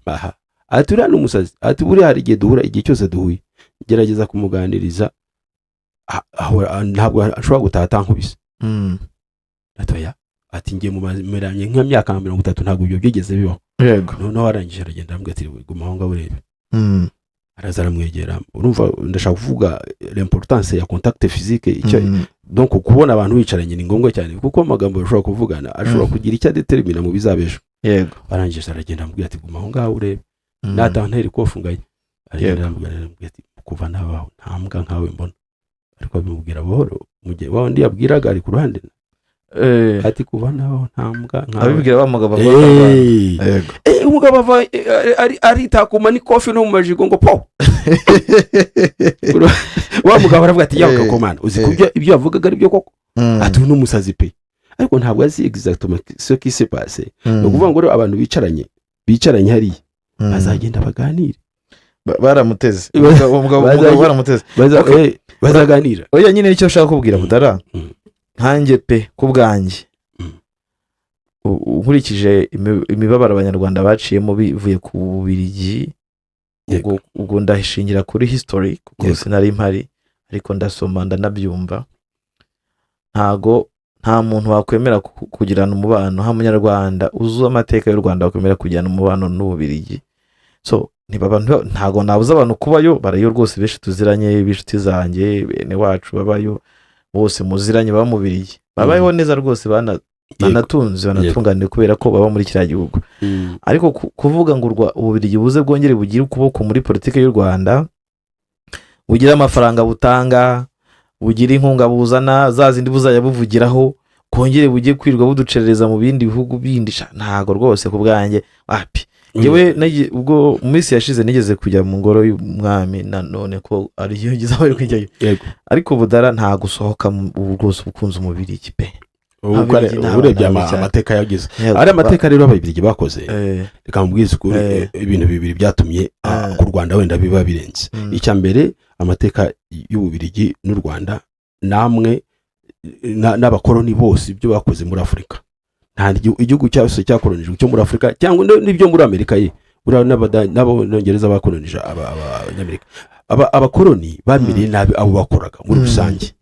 Aha, ati: "Uriya ni umusazi," ati: "Buriya hari igihe duhura, igihe cyose duhuye gerageza kumuganiriza, ntabwo ashobora gutaha atankubise." Ati: "Oya," ati: "Ngiye mumeranye nk'imyaka 30, ntabwo ibyo byigeze bibaho." Noneho arangije aragenda aramubwira ati: "Guma aho ngaho urebe." Araza aramwegera. Urumva ndashaka kuvuga l'importance ya contact physique, icyo donc kubona abantu bicaranye ni ngombwa cyane, kuko amagambo bashobora kuvugana ashobora kugira icyo adetermina mu bizaba ejo. Arangije aragenda aramubwira ati: "Guma aho ngaho urebe." Natanga ikofu ngaye aragenda aramubwira ati: "Kuva nabaho nta mbwa nkawe mbona." Ariko abimubwira buhoro, mu gihe wa wundi yabwiraga ari ku ruhande. Ati kuva naho nta mbwa nkawe. Abibwira wa mugabo avuga ko arwana. Yego. Umugabo ava aritakuma n'ikofi no mu majigo ngo po. Wa mugabo aravuga ati yawe kakomana, uzi ko ibyo yavugaga ari byo koko. Ati uyu ni umusazi pe, ariko ntabwo azi exactement ce qui s'est passé. Ni ukuvuga ngo rero abantu bicaranye hariya bazagenda baganire. Baramuteze. Uwo mugabo baramuteze. Okay. Bazaganira. Oya nyine, nicyo nshaka kubwira Budara. Nkanjye pe, ku bwanjye, nkurikije imibabaro Abanyarwanda baciyemo bivuye ku Bubirigi, ubwo ndahishingira kuri history kuko sinari mpari, ariko ndasoma ndanabyumva, ntago nta muntu wakwemera kugirana umubano, nta Munyarwanda uzi amateka y'u Rwanda wakwemera kugirana umubano n'Ububirigi. So niba abantu, ntago nabuza abantu kubayo, barayo rwose, benshi tuziranye, b'inshuti zanjye, bene wacu babayo bose muziranye baba mu Birigi, babayeho neza rwose, banatunze, banatunganiwe kubera ko baba muri kiriya gihugu. Ariko kuvuga ngo Ububirigi buze bwongere bugire ukuboko muri politiki y'u Rwanda, bugire amafaranga butanga, bugire inkunga buzana, za zindi buzajya buvugiraho, bwongere bujye kwirirwa buducerereza mu bindi bihugu bindi, sha, ntago rwose ku bwanjye, wapi. Njyewe ubwo mu minsi yashize nigeze kujya mu ngoro y'umwami, nanone ko ariyo ngize amahirwe kujyayo. Ariko Budara, nta gusohoka ubu rwose ukunze Umubirigi pe. Ubu Ababiligi ni urebye abantu babi cyane. amateka yagize, Yego, ari amateka rero Ababiligi bakoze. Reka mubwize ukuri, ibintu bibiri byatumye ku Rwanda wenda biba birenze. Icya mbere, amateka y'Ububirigi n'u Rwanda namwe n'abakoloni bose, ibyo bakoze muri Afurika, nta igihugu cyose cyakolonijwe cyo muri Afurika cyangwa n'ibyo muri Amerika ye, buriya n'Abongereza bakolonije Abanyamerika. Abakoloni bamereye nabi abo bakoraga muri rusange.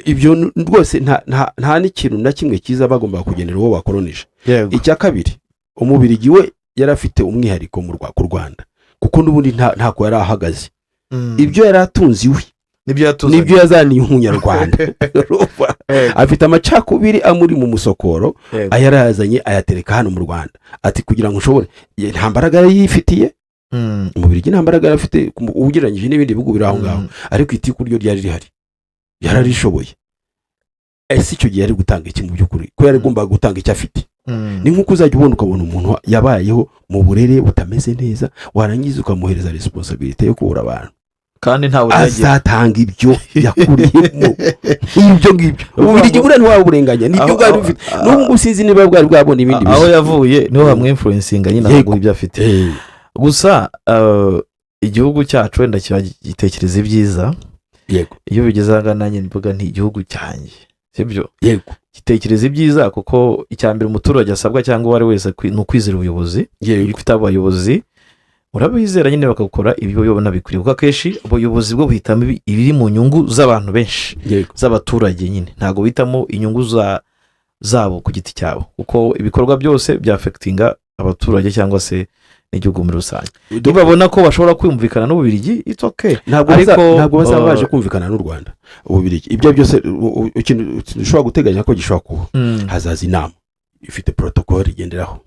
Ibyo rwose nta n'ikintu na kimwe cyiza bagombaga kugenera uwo bakolonije. Icya kabiri, Umubirigi we yari afite umwihariko ku Rwanda, kuko n'ubundi ntako yari ahagaze. Ibyo yari atunze iwe nibyo yatuzanye. Nibyo yazaniye Umunyarwanda. Urumva? Afite amacakubiri amuri mu musokoro. Ayarayazanye ayatereka hano mu Rwanda, ati kugira ngo ushobore. Ye, nta mbaraga yari yifitiye. Umubirigi nta mbaraga yari afite ugereranyije n'ibindi bihugu biri aho ngaho. Ariko itiku ryo ryari rihari, yararishoboye. Ese icyo gihe yari gutanga iki mu by'ukuri, ko yari agomba gutanga icyo afite? Ni nk'uko uzajya ubona, ukabona umuntu yabayeho mu burere butameze neza, warangiza ukamuhereza responsabilité yo kubura abantu. Kandi ntawe uragira. Azatanga ibyo yakuriyemo, ibyo ngibyo. Ububirigi buriya ntiwaburenganya, nibyo bwari bufite. N'ubu ngubu sinzi niba bwari bwabona ibindi Aho bishya. yavuye niho hamwinfluencinga nyine, akaguha ibyo afite. Gusa igihugu cyacu wenda kiba gitekereza ibyiza. Iyo bigeze aha ngaha nanjye mvuga nti igihugu cyanjye, sibyo? Yego. Gitekereza ibyiza, kuko icya mbere umuturage asabwa cyangwa uwo ari wese ni ukwizera ubuyobozi. Iyo ufite abayobozi urabizera nyine, bakakora ibyo ubona bikwiriye, kuko akenshi ubuyobozi bwo buhitamo ibiri mu nyungu z'abantu benshi, z'abaturage nyine. Ntabwo bihitamo inyungu zabo ku giti cyabo, kuko ibikorwa byose byaffectinga abaturage cyangwa se n'igihugu muri rusange. Nibabona ko bashobora kumvikana n'Ububirigi, it's okay. Ntabwo Ariko, ntabwo bazaba baje kumvikana n'u Rwanda, Ububirigi. Ibyo byose ikintu ushobora guteganya ko gishobora kuba, hazaza inama ifite protocole igenderaho,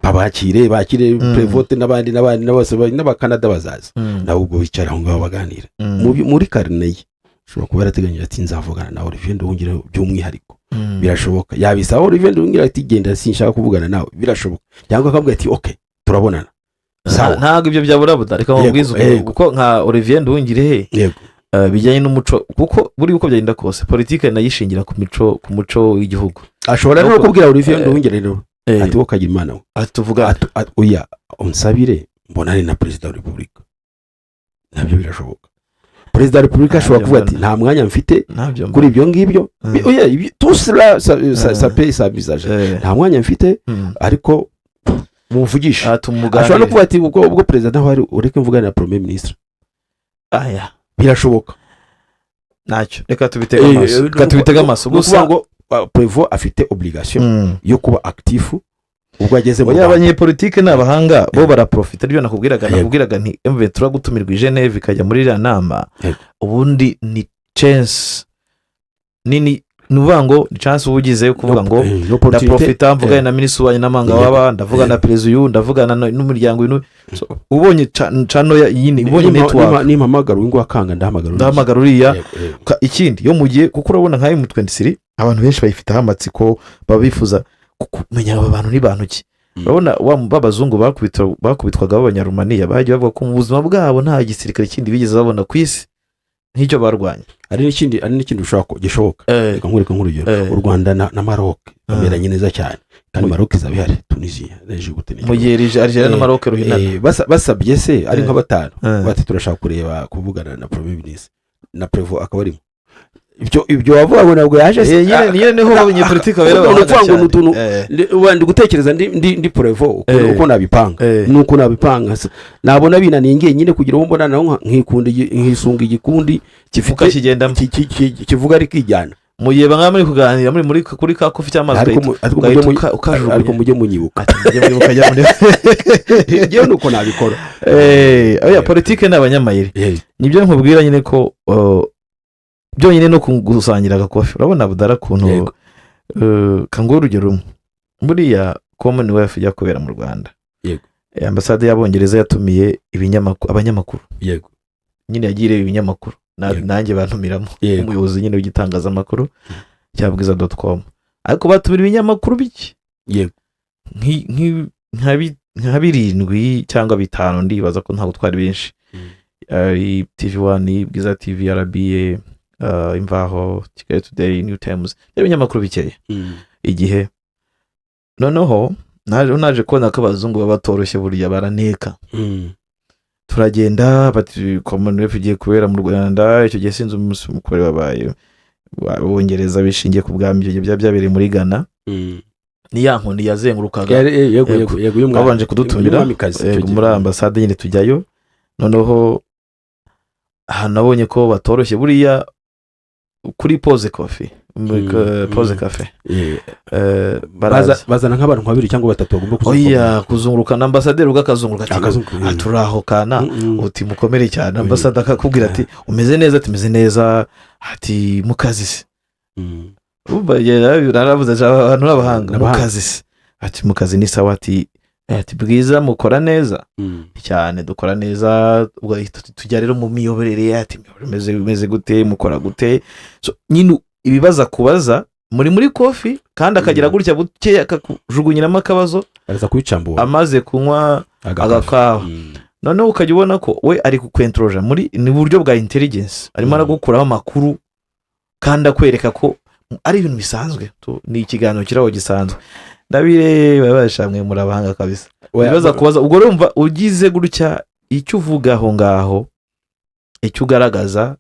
babakire, bakire Prévot n'abandi n'abandi na bose, n'Abakanada bazaza. Nabo ubwo bicara aho ngaho baganira. Muri carnet ye ushobora kuba yarateganyije ati nzavugana na Olivier Nduhungirehe by'umwihariko. Birashoboka yabisaba Olivier Nduhungirehe ati genda, sinshaka kuvugana nawe. Birashoboka, cyangwa akavuga ati ok, turabonana. Sawa. Ntabwo ibyo byabura buda, reka nkubwize ukuri. Kuko nka Olivier Nduhungirehe, bijyanye n'umuco, kuko buri uko byagenda kose politiki nayo ishingira ku mico, ku muco w'igihugu. Ashobora no kubwira Olivier Nduhungirehe rero ati wowe kagira Imana we, Ati tuvugane. Ati, oya, unsabire mbonane na Perezida wa Repubulika. Nabyo birashoboka. Perezida wa Repubulika ashobora Ntabyo kuvuga ati mbona. nta mwanya mfite Ntabyo kuri ibyo ngibyo. Oya, tout cela ça peut s'envisager. Nta mwanya mfite, ariko mumvugishe. Ati Ashobora no umuganire. kuvuga ati ubwo perezida ntaho ari, ureke mvugane na premier ministre. Aya. Birashoboka. Ntacyo, reka tubitege amaso. Reka tubitege amaso Ni ukuvuga gusa. ngo Prévot afite obligation yo kuba actif ubwo ageze mu Oya, Rwanda. abanyepolitike ni abahanga, bo baraprofita. Ibyo nakubwiraga, nakubwiraga nti M23 gutumirwa i Geneve ikajya muri iriya nama, ubundi ni chance nini Ni ukuvuga ngo ni chance uba ugize yo kuvuga ngo Ni opportunité. Ndaprofita mvugane na minisitiri w'ububanyi n'amahanga, waba ndavuga na perezida uyu, ndavugana n'umuryango uyu. So, ubonye channel nyine, ubonye network. Nimpamagara uyu nguyu akanga, ndahamagara uriya. Ndahamagara uriya. Yego, yego. Ikindi yo mu gihe, kuko urabona nka M23 abantu benshi bayifiteho amatsiko, baba bifuza kumenya aba bantu ni bantu ki. Urabona ba bazungu bakubitwaga b'Abanyarumaniya bagiye bavuga ko mu buzima bwabo nta gisirikare kindi bigeze babona ku isi nk'icyo barwanya. Hari n'ikindi gishoboka. Reka nkwereke nk'urugero. U Rwanda na Maroc bameranye neza cyane, kandi Maroc izaba ihari, Tunisia na Djibouti Mu gihe Algeria na Maroc ruhinana. Basabye se ari nka batanu, bati turashaka kureba, kuvugana na premier ministre, na Prévot akaba arimo, ibyo wavuga ngo ntabwo yaje se? Nyine niho abanyepolitiki babera Ni abahanga ukuvuga ngo ni cyane. utuntu ndi gutekereza ndi Prévot uko nabipanga, nuko nabipanga. Nabona binaniye njyenyine kugira uwo mbona nawe, nkikunda nkisunga igikundi gifite Ukakigendamo. kivuga ari kijyana. Mu gihe bamwe muri kuganira muri kuri ka coffee cy'amazi, Ariko ariko ugahita ukajugunya. Ariko mujye munyibuka. Ati, mujye mwibuka, ajya muri Njyewe nuko nabikora. Oya, politike ni abanyamayeri. Nibyo nkubwira nyine ko byonyine no gusangira agakofi, urabona budara ukuntu kanguhe urugero rumwe. Buriya Commonwealth ijya kubera mu Rwanda, ambasade y'Abongereza yatumiye abanyamakuru. Nyine yagiye ireba ibinyamakuru. Nanjye bantumiramo nk'umuyobozi nyine w'igitangazamakuru cya bwiza.com, ariko batumira ibinyamakuru bike, nka birindwi cyangwa bitanu, ndibaza ko ntabwo twari benshi. TV One, Bwiza TV, RBA, Imvaho, Kigali Today, New Times, ibinyamakuru bikeya. Igihe noneho naje kubona ko abazungu baba batoroshye, burya baraneka. Turagenda, bati Commonwealth igiye kubera mu Rwanda. Icyo gihe sinzi umunsi mukuru wabaye Abongereza bishingiye ku bwami, icyo gihe byaba byabereye muri Ghana. Ni ya nkoni yazengurukaga. Yego, yego, y'umwami. Babanje kudutumira Y'umwamikazi icyo gihe. Muri ambasade nyine tujyayo. Noneho ahantu nabonye ko batoroshye, buriya kuri pause coffee, muri pause café, baraza. Bazana nk'abantu nka babiri cyangwa batatu bagomba kuzunguruka. Oya, kuzunguruka na ambasaderi ubwo akazunguruka ati Akazunguruka. "Ah, turi aho kana." Uti mukomere cyane. Ambasade akakubwira ati umeze neza? Ati meze neza. Ati mukazi se? Urumva, naravuze ati, aba bantu n'abahanga. N'abahanga. Mukazi se? Ati mu kazi ni sawa. Ati Bwiza mukora neza cyane, dukora neza. Ubwo ahita tujya rero mu miyoborere, ati imiyoborere imeze gute, mukora gute? So, nyine ibibazo akubaza muri coffee, kandi akagira gutya buke akakujugunyiramo akabazo. Araza kubicambura. Amaze kunywa agakawa. Agakawa. Noneho ukajya ubona ko we ari kukwenteroja muri ni buryo bwa intelligence, arimo aragukuraho amakuru kandi akwereka ko ari ibintu bisanzwe. Ni ikiganiro kiraho gisanzwe. Ndabireba bashamwe muri abahanga kabisa. Oya, ibibazo akubaza, ubwo urumva ugize gutya icyo uvuga aho ngaho, icyo ugaragaza,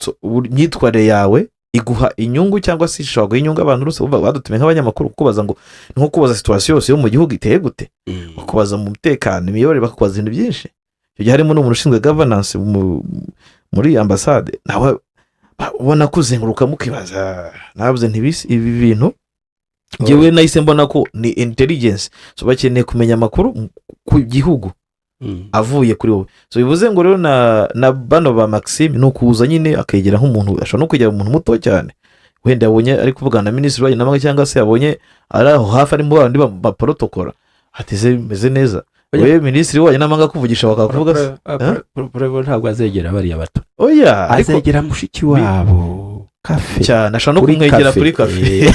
so, imyitwarire yawe iguha inyungu cyangwa se ishobora guha inyungu abantu bose. Badutumiye nk'abanyamakuru kukubaza ngo ni nko kubaza situation yose yo mu gihugu iteye gute, bakubaza mu mutekano, imiyoborere, bakakubaza ibintu byinshi. Icyo gihe harimo n'umuntu ushinzwe governance muri ambasade, nawe ubona kuzenguruka mukibaza. Nabuze ntibisi ibi bintu, njyewe nahise mbona ko ni intelligence. So bakeneye kumenya amakuru ku gihugu avuye kuri wowe. So bivuze ngo rero na bano ba Maxime ni ukuza nyine akegera nk'umuntu, ashobora no kwegera umuntu muto cyane, wenda yabonye ari kuvugana na minisitiri w'ububanyi n'amahanga, cyangwa se yabonye ari aho hafi, ari mu bandi baporotokora, ati se bimeze neza? Oya. We minisitiri w'ububanyi n'amahanga akuvugisha bakakuvuga se? Prévot ntabwo azegera bariya bato. Oya, ariko Azegera mushiki wabo café. Cyane, ashobora no Kuri kumwegera café. Kuri café.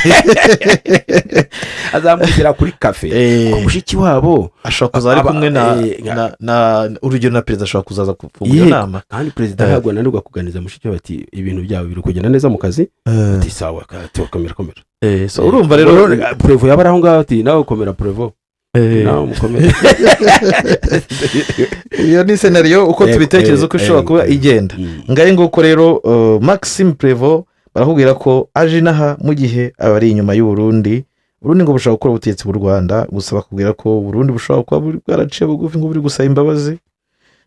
Azamwegera kuri café. Ko mushiki wabo Ashobora kuza ari kumwe na na urugero na perezida, ashobora kuzaza gufungura iyo nama. Kandi perezida ntabwo ananirwa kuganiriza mushiki we, ati ibintu byawe biri kugenda neza mu kazi? Ati sawa, ati komera, komera. So urumva rero Prévot yaba ari aho ngaho, ati nawe komera Prévot, nawe mukomere. Iyo ni scénario uko tubitekereza uko ishobora kuba igenda. Ngahe nguko rero, Maxime Prévot barakubwira ko aje inaha mu gihe abari inyuma y'u Burundi. Burundi ngo bushobora gukora ubutegetsi bw'u Rwanda, gusa bakubwira ko Burundi bushobora kuba buri bwaraciye bugufi, ngo buri gusaba imbabazi,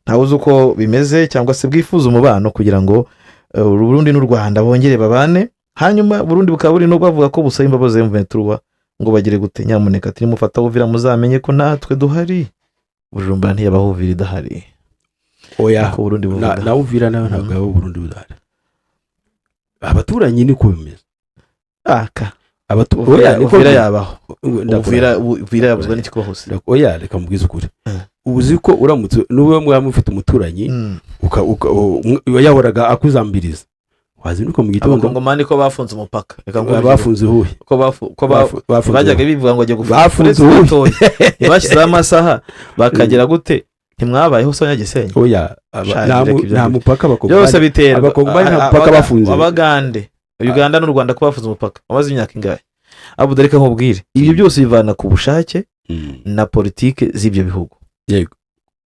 ntawe uzi uko bimeze, cyangwa se bwifuza umubano kugira ngo Burundi n'u Rwanda bongere babane. Hanyuma Burundi bukaba buri no bavuga ko busaba imbabazi M23 ngo bagire gute? Nyamuneka, ati nimufata Uvira muzamenye ko natwe duhari. Bujumbura ntiyabaho Uvira idahari. Oya. Niko Burundi buvuga. Na Uvira nawe ntabwo yaba Burundi budahari, abaturanyi niko bimeze. Aka Oya, niko Uvira yabaho. Ndakurahiye. Uvira yabuzwa n'iki hose? Oya, reka mubwize ukuri. Uzi ko uramutse n'uba mwaba mufite umuturanyi, yahoraga akuzambiriza, wazinduka mu gitondo. Abakongomani ko bafunze umupaka, reka nguhe urugero. Bafunze uhuye? Ko Bafunze bajyaga uhuye. bivuga ngo ajya gufunga. Bafunze Uretse uhuye. gatoya, ntibashyizeho amasaha bakagera gute? Ntimwabayeho se Abanyagisenyi? Oya, Sha, nta reka ibyo nta ngibyo. mupaka abakongomani Byose biterwa Abakongomani nta mupaka bafunze. Abagande, Uganda n'u Rwanda ko bafunze umupaka wamaze imyaka ingahe? Abuda, reka nkubwire, ibyo byose bivana ku bushake na politike z'ibyo bihugu.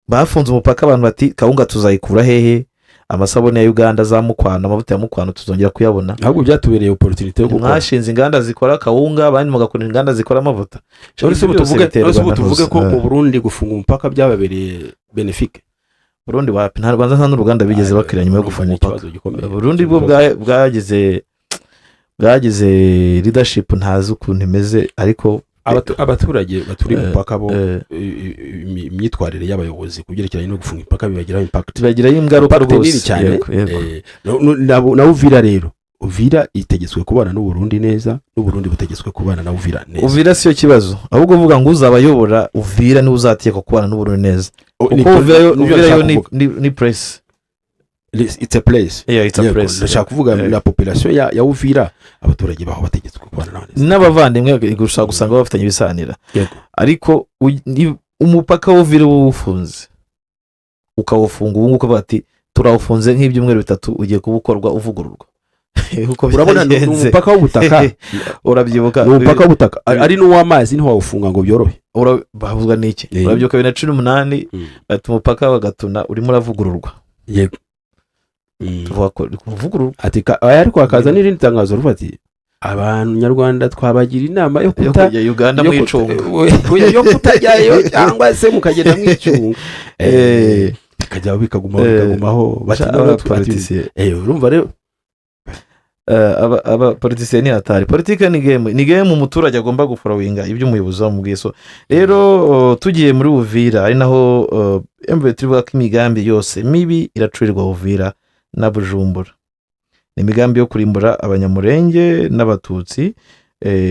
Bafunze umupaka, abantu bati: "Kawunga tuzayikura hehe? Amasabune ya Uganda za Mukwano, amavuta ya Mukwano tuzongera kuyabona?" Ahubwo byatubereye opportunité yo gukora. Mwashinze inganda zikora kawunga, abandi mugakora inganda zikora amavuta. None se ubu Ibyo byose tuvuge biterwa none se ubu na tuvuge ko ntuzi. mu Burundi gufunga umupaka byababereye bénéfique? Burundi wapi, nta Rwanda, nta n'uruganda bigeze bakira nyuma yo gufunga Ni umupaka. ikibazo gikomeye. Burundi bwo bwagize leadership ntazi ukuntu imeze, ariko Abaturage baturiye umupaka bo, imyitwarire y'abayobozi ku byerekeranye no gufunga imipaka bibagiraho impact. Bibagiraho ingaruka Impact nini rwose. cyane. Yego. Na Uvira rero, Uvira itegetswe kubana n'Uburundi neza, n'Uburundi butegetswe kubana na Uvira neza. Uvira siyo kibazo, ahubwo uvuga ngo uzabayobora Uvira niwe uzategeka kubana n'Uburundi neza. O, Kuko Uvira yo nibyo Uvira yo ndashaka ni kuvuga. ni place. It's a place. Yeah, it's a Yego, place. ndashaka kuvuga la population ya Uvira, abaturage baho bategetswe kubana nabo neza. N'abavandimwe gusa gusanga bafitanye ibisanira. Ariko umupaka w'Uvira uba uwufunze, ukawufunga ubu ngubu ukavuga ati turawufunze nk'ibyumweru 3, ugiye kuba ukorwa uvugururwa. Uko Urabona, ni byagenze. umupaka w'ubutaka. Urabyibuka? Ni umupaka w'ubutaka, ari n'uw'amazi, ntiwawufunga ngo byorohe. Bavuga n'iki? Urabyibuka 2018, bati umupaka wa Gatuna urimo uravugururwa. Tuvuga ko uri kuvugururwa. Ati aya, ariko hakaza n'irindi tangazo ruvuga ati abanyarwanda twabagira inama yo yo kuta kujya Uganda yo mwicunga. Oya, yo kutajyayo cyangwa se mukagenda mwicunga. Bikajya bikagumaho, bikagumaho, bati noneho Abapolitisiye. Urumva rero. Abapolitisiye ni hatari. Politike ni game, ni game umuturage agomba gufollowinga ibyo umuyobozi wamubwiye. So rero, tugiye muri Uvira, ari naho MV turivuga ko imigambi yose mibi iracurirwa Uvira na Bujumbura, ni imigambi yo kurimbura Abanyamurenge n'Abatutsi.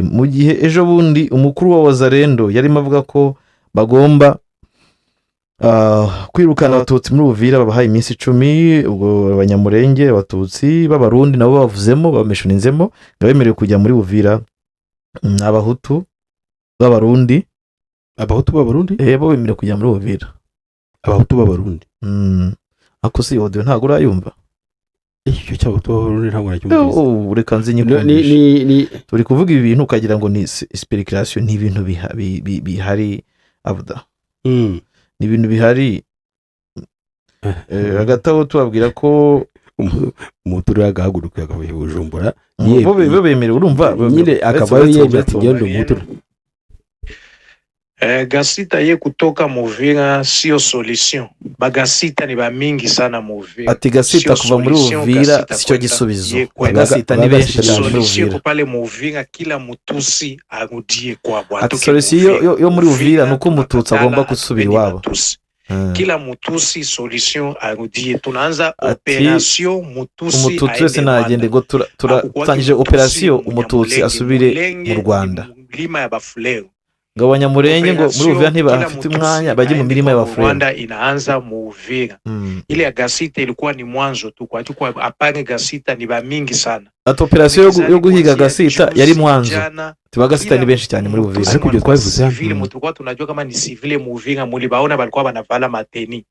Mu gihe ejo bundi umukuru wa Wazalendo yarimo avuga ko bagomba kwirukana Abatutsi muri Uvira, babahaye iminsi 10. Ubwo Abanyamurenge, Abatutsi b'Abarundi nabo bavuzemo, bameshuninzemo ngo bemerewe kujya muri Uvira ni Abahutu b'Abarundi. Abahutu b'Abarundi? Bo bemerewe kujya muri Uvira. Abahutu b'Abarundi? Ako si audio ntabwo urayumva? Icyo cy'Abahutu b'Abarundi ntabwo nacyumvise. Oh, reka nzi Ni nyikundishe. ni Turi kuvuga ibi bintu ukagira ngo ni speculation, ni ibintu bihari abuda. Ni ibintu bihari. Hagati aho tubabwira ko Umuhutu uriya agahaguruka akava i Bujumbura bo bemerewe, urumva? Nyine akavayo yemye ati ngende umuhutu. Gasita ye kutoka Muvira sio solution. Bagasita ni bamingi sana Muvira. Ati Gasita Sio kuva muri solution, Uvira Gasita sicyo kwenda gisubizo. ye kwenda. Gasita ni benshi cyane muri Solution Uvira. iko pale Muvira, kila mutusi arudie kwabo. Ati Atoke solution Muvira. yo muri Uvira ni uko Umututsi tunakatala, agomba gusubira hatupendi iwabo. Batusi. Kila mutusi solution arudie. Tunaanza Ati operation mutusi Umututsi wese aende nagende Rwanda. ngo Hakukuwaki turatangije mutusi operation, Umututsi Munyamulenge. asubire Mulenge mu Rwanda. ni milima ya Bafulero. Ngo Abanyamurenge ngo muri Operation Uvira kila ntibahafite mutusi umwanya, bajye mu aende mirima kwa y'Abafurero. Rwanda inaanza Muuvira. Ile ya Gasita ilikuwa ni mwanzo tu, kwa kwa hapana, Gasita ni bamingi sana. Ati operation Nikizani yo guhiga kuanzia Gasita yari juzi, mwanzo. jana, Ati Gasita kila ni benshi cyane muri Uvira. mutusi Ariko ibyo mwalikuwa twabivuze hano. civile, mulikuwa tunajua kama ni civile Muuvira, mulibaona balikuwa banavala mateni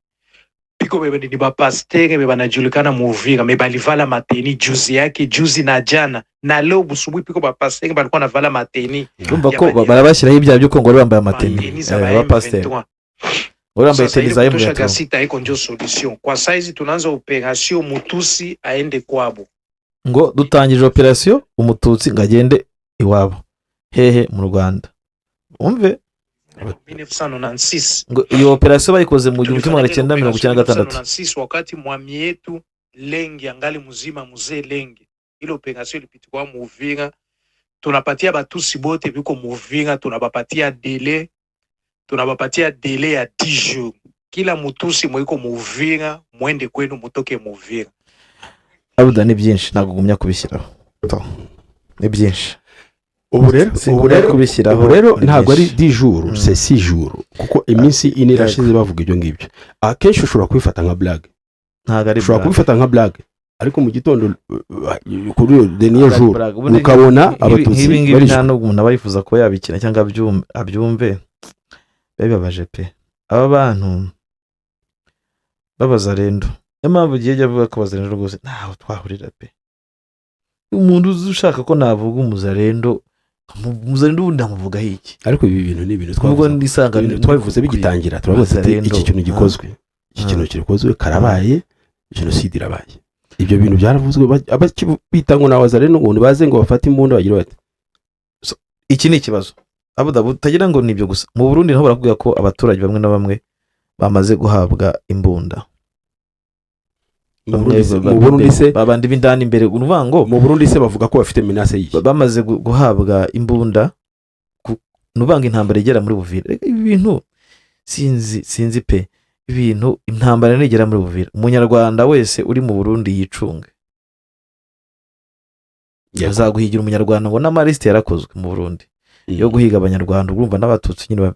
biko bebe ni bapastere be banajulikana Muvira, me balivala mateni juzi yake juzi na jana na leo busubuhi, piko bapastere balikuwa navala mateni Urumva ya ko barabashyiraho ibyaha by'uko ngo bari bambaye amateni. mateni za ba Abapasiteri M23. bari bambaye Sasa teni ile za kutosha M23. Gasita iko njo solution kwa saizi, tunaanza operation mutusi aende kwabo. Ngo dutangije operation, Umututsi ngo agende iwabo hehe? Mu Rwanda, umve. 1996 Ngo iyo operation bayikoze mu gihumbi kimwe magana tulifanyaga cyenda mirongo operation icyenda na gatandatu. 1996 wakati mwami yetu Lenge angali mzima, mzee Lenge. Ile operation ilipitikwa Muvira, tunapatia batusi bote biko Muvira, tunabapatia délai ya 10 jours. Kila mutusi mwiko Muvira mwende kwenu, mutoke Muvira. Abuda, ni byinshi, ntabwo ugumya kubishyiraho. To, ni byinshi. Ubu rero Si ubu ngombwa rero kubishyiraho. Ubu rero Ni ntabwo ari byinshi. 10 jours, c'est 6 jours, kuko iminsi 4 irashize bavuga ibyo ngibyo. Akenshi ushobora kubifata nka blague. Ntabwo ari Ushobora blague. kubifata nka blague, ariko mu gitondo, kuri iyo dernier Ntabwo ari jour, blague. Ubundi ukabona Abatutsi nk'ibi ngibi barishwe. Nta n'ubwo umuntu aba yifuza kuba yabikina cyangwa abyumve, biba bibabaje pe. Aba bantu b'Abazarendo, niyo mpamvu ugiye ajya avuga ko Abazarendo rwose ntaho twahurira pe. Umuntu uzi ushaka ko navuga Umuzarendo, Umuzarendo ubundi namuvugaho iki? Ariko ibi bintu ni ibintu Nubwo twavuze, nisanga ibintu twabivuze bigitangira, turavuga tuti Abazarendo, iki kintu gikozwe, iki kintu gikozwe, karabaye, jenoside irabaye. Ibyo bintu byaravuzwe, bita ngo ni Abazarendo, ngo baze ngo bafate imbunda, bagira bati Iki ni ikibazo abuda utagira ngo ni ibyo gusa. Mu Burundi naho barakubwira ko abaturage bamwe na bamwe bamaze guhabwa imbunda. Mu Burundi se? Babandi b'indani imbere, ni ukuvuga ngo Mu Burundi se bavuga ko bafite menace y'iki? Bamaze guhabwa imbunda, ni ukuvuga ngo intambara igera muri Buvira. Reka ibi bintu sinzi, sinzi pe. Ibintu intambara nigera muri Buvira, Umunyarwanda wese uri mu Burundi yicunge. Bazaguhigira Umunyarwanda, ngo n'amalisite yarakozwe mu Burundi yo guhiga Abanyarwanda. Urumva n'Abatutsi nyine,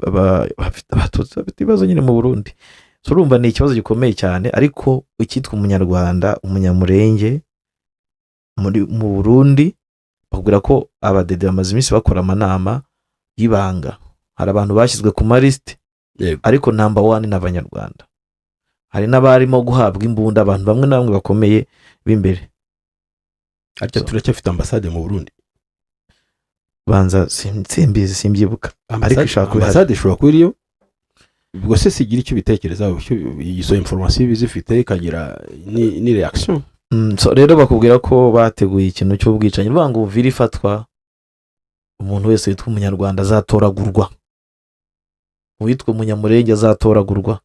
Abatutsi bafite ibibazo nyine mu Burundi. So urumva ni ikibazo gikomeye cyane. Ariko icyitwa Umunyarwanda, Umunyamurenge mu Burundi, bakubwira ko Abadede bamaze iminsi bakora amanama y'ibanga. Hari abantu bashyizwe ku malisite, ariko number one ni Abanyarwanda. Hari n'abarimo guhabwa imbunda, abantu bamwe na bamwe bakomeye b'imbere. Ariko turacyafite ambasade mu Burundi? Banza simbizi, simbyibuka, ariko ishobora kuba ihari. Ambasade ishobora kuba iriyo. Ubwo se sigira icyo ubitekerezaho, izo information iba izifite, ikagira ni réaction. So rero bakubwira ko bateguye ikintu cy'ubwicanyi, uvuga ngo Uvira ifatwa, umuntu wese witwa Umunyarwanda azatoragurwa, uwitwa Umunyamurenge azatoragurwa.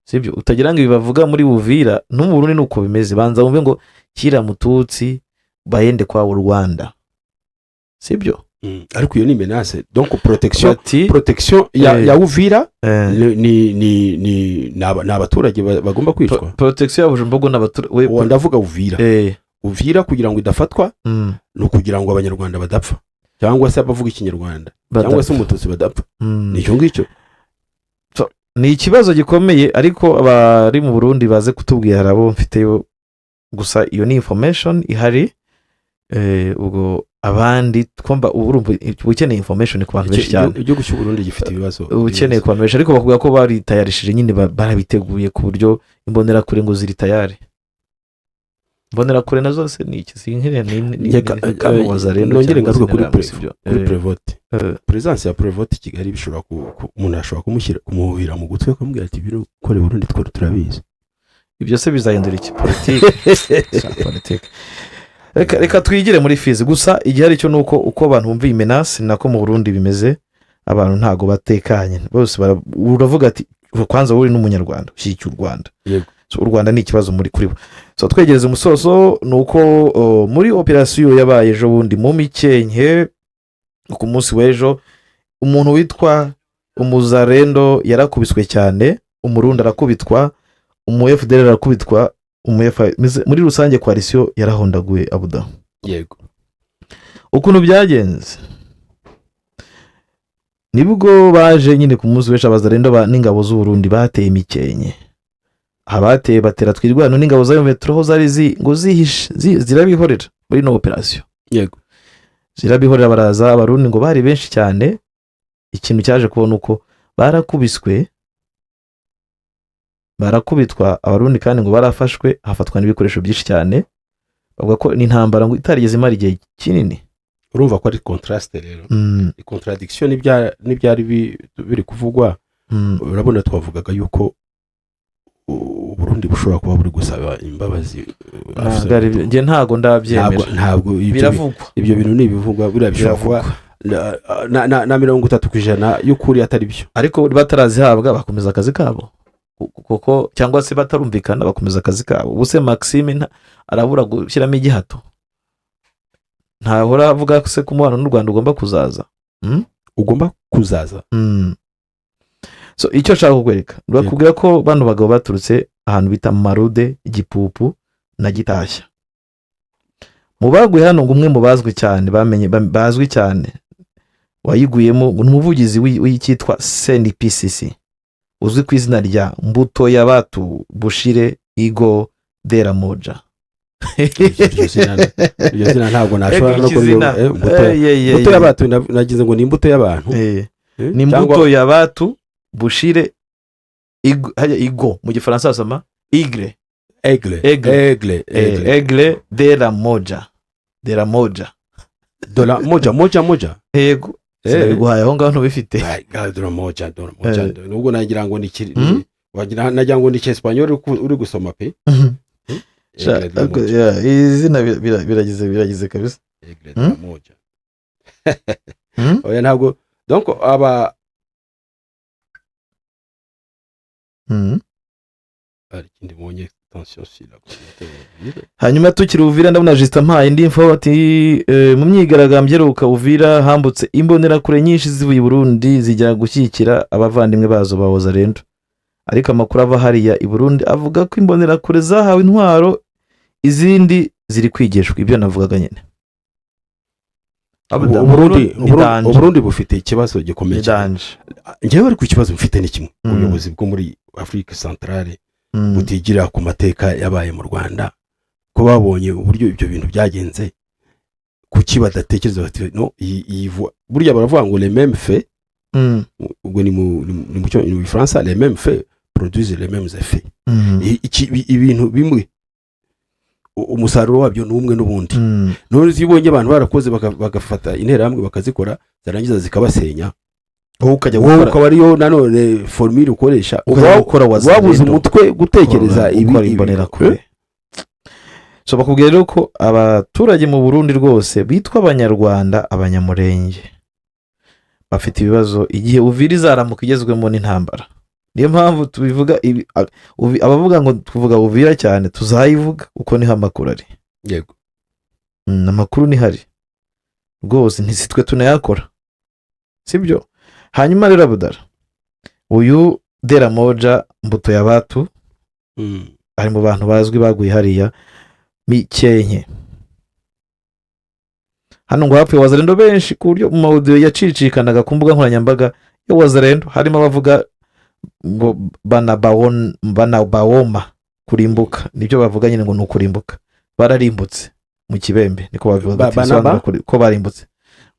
Sibyo? Utagira ngo ibi bavuga muri Buvira no mu Burundi ni uko bimeze. Banza wumve ngo kira Mututsi bayende kwa u Rwanda, sibyo? Ariko iyo ni menace, donc protection, Bati protection ya ya Uvira ni abaturage bagomba kwicwa. Protection ya Bujumbura n'abaturage. Uwo ndavuga Uvira. Uvira kugira ngo idafatwa ni ukugira ngo Abanyarwanda badapfa, cyangwa se abavuga Ikinyarwanda, cyangwa se Umututsi badapfa. Ni icyo ngicyo. Ni ikibazo gikomeye, ariko abari mu Burundi baze kutubwira, hari abo mfiteyo. Gusa iyo ni information ihari. Ubwo abandi twumva ubu urumva uba ukeneye information ku bantu benshi cyane. Igihugu cy'u Burundi gifite ibibazo. Uba ukeneye ku bantu benshi, ariko bakubwira ko baritayarishije nyine, barabiteguye ku buryo Imbonerakure ngo ziri tayari. Imbonerakure nazo se ni iki? Sinkiriya ni kano Wazarendo Nongere cyangwa ngaruke kuri se Interahamwe, sibyo? Kuri Prévot. Présence ya Prévot i Kigali bishobora umuntu ashobora kumushyira, kumuhuhira mu gutwi, akamubwira ati: "Ibiro gukora i Burundi twe turabizi." Ibyo se bizahindura iki? Politiki. Sha, politiki. Reka twigire muri Fizi. Gusa igihari cyo ni uko uko abantu bumva iyi menace, ni nako mu Burundi bimeze. Abantu ntabwo batekanye bose. Uravuga ati kwanza wowe uri n'Umunyarwanda ushyigikiye u Rwanda. So, u Rwanda ni ikibazo muri kuri bo. So twegereza umusozo, ni uko muri operasiyo yabaye ejo bundi mu Mikenke, ku munsi w'ejo, umuntu witwa Umuzarendo yarakubiswe cyane, Umurundi arakubitwa, umu FDL arakubitwa, umu muri rusange coalition yarahondaguye abuda. Ukuntu byagenze, nibwo baje nyine ku munsi w'ejo, Abazarendo n'ingabo z'Uburundi bateye Imikenke. Abateye batera Twirwano n'ingabo za metero aho zari ngo zihishe, zirabihorera muri ino operasiyo. Zirabihorera, baraza. Abarundi ngo bari benshi cyane. Ikintu cyaje kubona uko barakubiswe, barakubitwa Abarundi, kandi ngo barafashwe, hafatwa n'ibikoresho byinshi cyane. Bavuga ko ni intambara ngo itarigeze imara igihe kinini. Urumva ko ari contraste rero, ni contradiction n'ibyari biri kuvugwa. Urabona twavugaga yuko Uburundi bushobora kuba buri gusaba imbabazi, Ntabwo ari byo. Njye ntabwo ndabyemera. Ntabwo Biravugwa. Ibyo bintu ni ibivugwa, buriya bishobora kuba Biravugwa. na 30% y'ukuri atari byo. Ariko batarazihabwa bakomeza akazi kabo, kuko cyangwa se batarumvikana bakomeza akazi kabo. Ubu se Maxime arabura gushyiramo igihato? Ntahora avuga se ko umubano n'u Rwanda ugomba kuzaza? Ugomba kuzaza. So icyo nshaka kukwereka, bakubwira ko bano bagabo baturutse ahantu bita Marude, Gipupu na Gitashya. Mu baguye hano, ngo umwe mu bazwi cyane, bamenye, bazwi cyane wayiguyemo ngo ni umuvugizi w'icyitwa CNPCC uzwi ku izina rya Mbuto y'Abatu Bushire Igo Deramoja. Iryo zina ntabwo nashobora no Ego, iki zina. Imbuto Eh, ye, ye, imbuto ye. y'abantu, nagize ngo ni imbuto y'abantu. Ni Mbuto y'Abatu Bushire Igo, hajya Igo mu Gifaransa basoma igre. Aigle. Aigle. Aigle. Aigle. Aigle de la Moja, de la Moja. De la moja, moja, moja. Yego. Sinabiguhaye aho ngaho, ntubifite. Ay, God, de la moja, de la moja. Nubwo nagira ngo ni wagira nagira ngo ni Cyespagnol uri gusoma pe. Aigle de la Ariko, moja. yeah, izina biragize kabisa. Aigle de la moja. Oya, ntabwo, donc aba hari ikindi mbonye, tension sur la communauté mobile. Hanyuma tukiri Uvira, ndabona Justin ampaye indi info, ati mu myigaragambyo iheruka Uvira hambutse imbonerakure nyinshi zivuye i Burundi zijya gushyigikira abavandimwe bazo ba Wazalendo, ariko amakuru ava hariya i Burundi avuga ko imbonerakure zahawe intwaro, izindi ziri kwigishwa, ibyo navugaga nyine. Uburundi Ni danger. Uburundi bufite ikibazo gikomeye Ni cyane. danger. Njyewe ariko ikibazo mfite ni kimwe: ubuyobozi bwo muri Afurika Centrale butigira ku mateka yabaye mu Rwanda, ko babonye uburyo ibyo bintu byagenze, kuki badatekereza bati no iyi burya baravuga ngo les mêmes faits, ubwo ni mu Gifaransa, les mêmes faits produisent les mêmes effets. Ibintu bimwe, umusaruro wabyo ni umwe n'ubundi. None iyo ubonye abantu barakoze bagafata interahamwe bakazikora, zarangiza zikabasenya, Wowe ukajya wowe gukora ukaba ariyo nanone formule ukoresha, ukajya gukora wabuze Wazalendo. umutwe gutekereza ibi Gukora imbonerakure. So bakubwira rero ko abaturage mu Burundi rwose bitwa Abanyarwanda, Abanyamurenge, bafite ibibazo igihe Uvira izaramuka igezwemo n'intambara. Niyo mpamvu tubivuga ibi, abavuga ngo tuvuga Uvira cyane, tuzayivuga uko niho amakuru ari. Amakuru nihari rwose, ntisitwe tunayakora, sibyo? Hanyuma rero Abudara, uyu Deramoja Mbuto ya Batu ari mu bantu bazwi baguye hariya Mikenke. Hano ngo hapfuye Wazalendo benshi, ku buryo mu ma audio yacicikanaga ku mbuga nkoranyambaga ya Wazalendo harimo abavuga ngo banabawoma, kurimbuka, nibyo bavuga nyine ngo ni ukurimbuka, bararimbutse mu Kibembe, niko bavuga. Ati, Banaba? bisobanura ko barimbutse,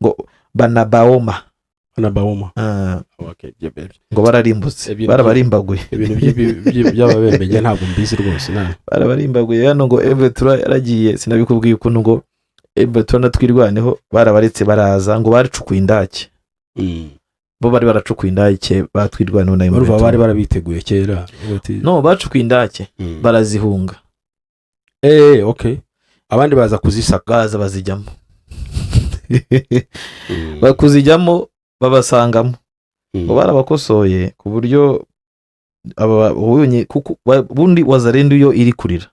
ngo banabawoma. Banabawoma. Ah, Okay, ngo bararimbutse. Barabarimbaguye. Ibintu by'ababembe njye ntabwo mbizi rwose nta Barabarimbaguye. Hano ngo Evetura yaragiye, sinabikubwiye ukuntu ngo Evetura na Twirwaneho barabaretse baraza, ngo baricukuye indake. Bo bari baracukuye indake, batwirwaneho na Urumva M23. bari barabiteguye kera bati- No, bacukuye indake barazihunga. Okay, abandi baza kuzisaka. Baza bazijyamo. Bakuzijyamo babasangamo. Ngo barabakosoye ku buryo aba ubonye, kuko bundi Wazalendo iyo iri kurira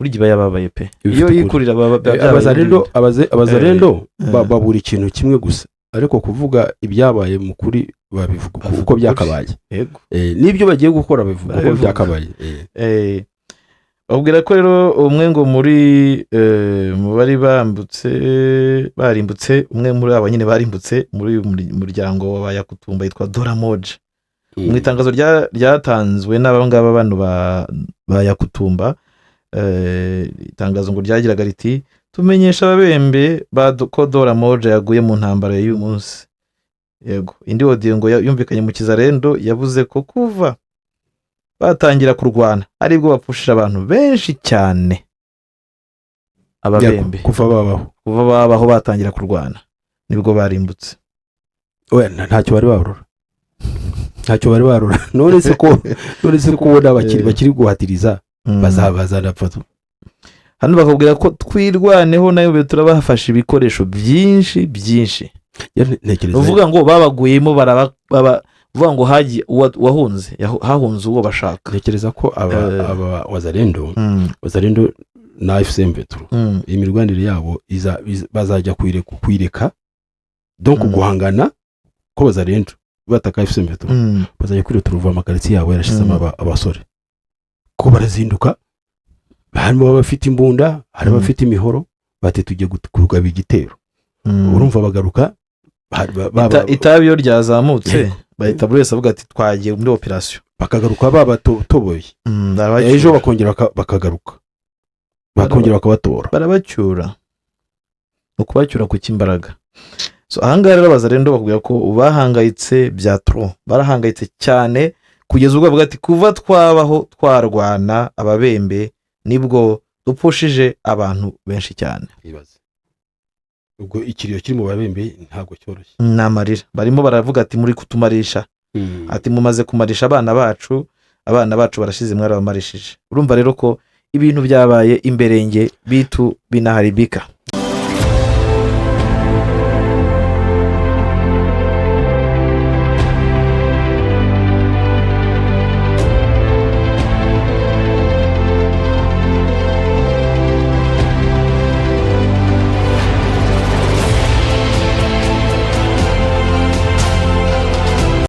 burya iba yababaye pe. Iba Iyo ifite iri ukuri. kurira baba byabaye Abazalendo ibindi. abazalendo babura ikintu kimwe gusa, ariko kuvuga ibyabaye mu kuri babivuga Bavuga uko ukuri. byakabaye. Yego. N'ibyo bagiye gukora babivuga uko Barabivuga. byakabaye. Babwira ko rero umwe ngo muri mu bari bambutse barimbutse, umwe muri abo nyine barimbutse muri uyu muryango wa Yakutumba yitwa Dora Moja. Mu itangazo ryatanzwe n'aba ngaba bano ba Yakutumba, itangazo ngo ryagiraga riti: "Tumenyesha Ababembe ko Dora Moja yaguye mu ntambara y'uyu munsi." Yego, indi audio ngo yumvikanye mu Kizarendo yavuze ko kuva batangira kurwana aribwo bapfushije abantu benshi cyane, Ababembe. Kuva babaho. Kuva babaho batangira kurwana nibwo barimbutse. Oya, ntacyo bari barura, ntacyo bari barura. None se ko ubona bakiri bakiri guhatiriza, bazanapfa. Hano bakubwira ko Twirwaneho nayo turabafasha ibikoresho byinshi byinshi. Ntekereza Uvuga ngo babaguyemo baraba uvuga ngo hagiye wahunze hahunze uwo bashaka. Ntekereza ko aba aba Wazalendo, Wazalendo na AFC M23, iyi mirwanire yabo bazajya kuyireka, donc guhangana ko Wazalendo bataka AFC M23, bazajya kwireta uruva amakaritsiye yabo yarashyizemo abasore ko barazinduka, harimo abafite imbunda, harimo abafite imihoro. Bati tugiye kugaba igitero. Urumva bagaruka Itabi iyo ryazamutse, bahita buri wese avuga ati twagiye muri operasiyo. Bakagaruka babatoboye. Barabacyura. Ejo bakongera bakagaruka, bakongera bakabatora. Barabacyura, ni ukubacyura ku cy'imbaraga. So ahangaha rero Abazalendo bakubwira ko bahangayitse bya trop, barahangayitse cyane kugeza ubwo bavuga ati kuva twabaho twarwana ababembe, nibwo dupfushije abantu benshi cyane. Ibaze ubwo ikiriyo kiri mu Babembe, ntabwo cyoroshye. Ni amarira. Barimo baravuga ati muri kutumarisha, ati mumaze kumarisha abana bacu, abana bacu barashize, mwarabamarishije. Urumva rero ko ibintu byabaye imberenge, bitu binaharibika.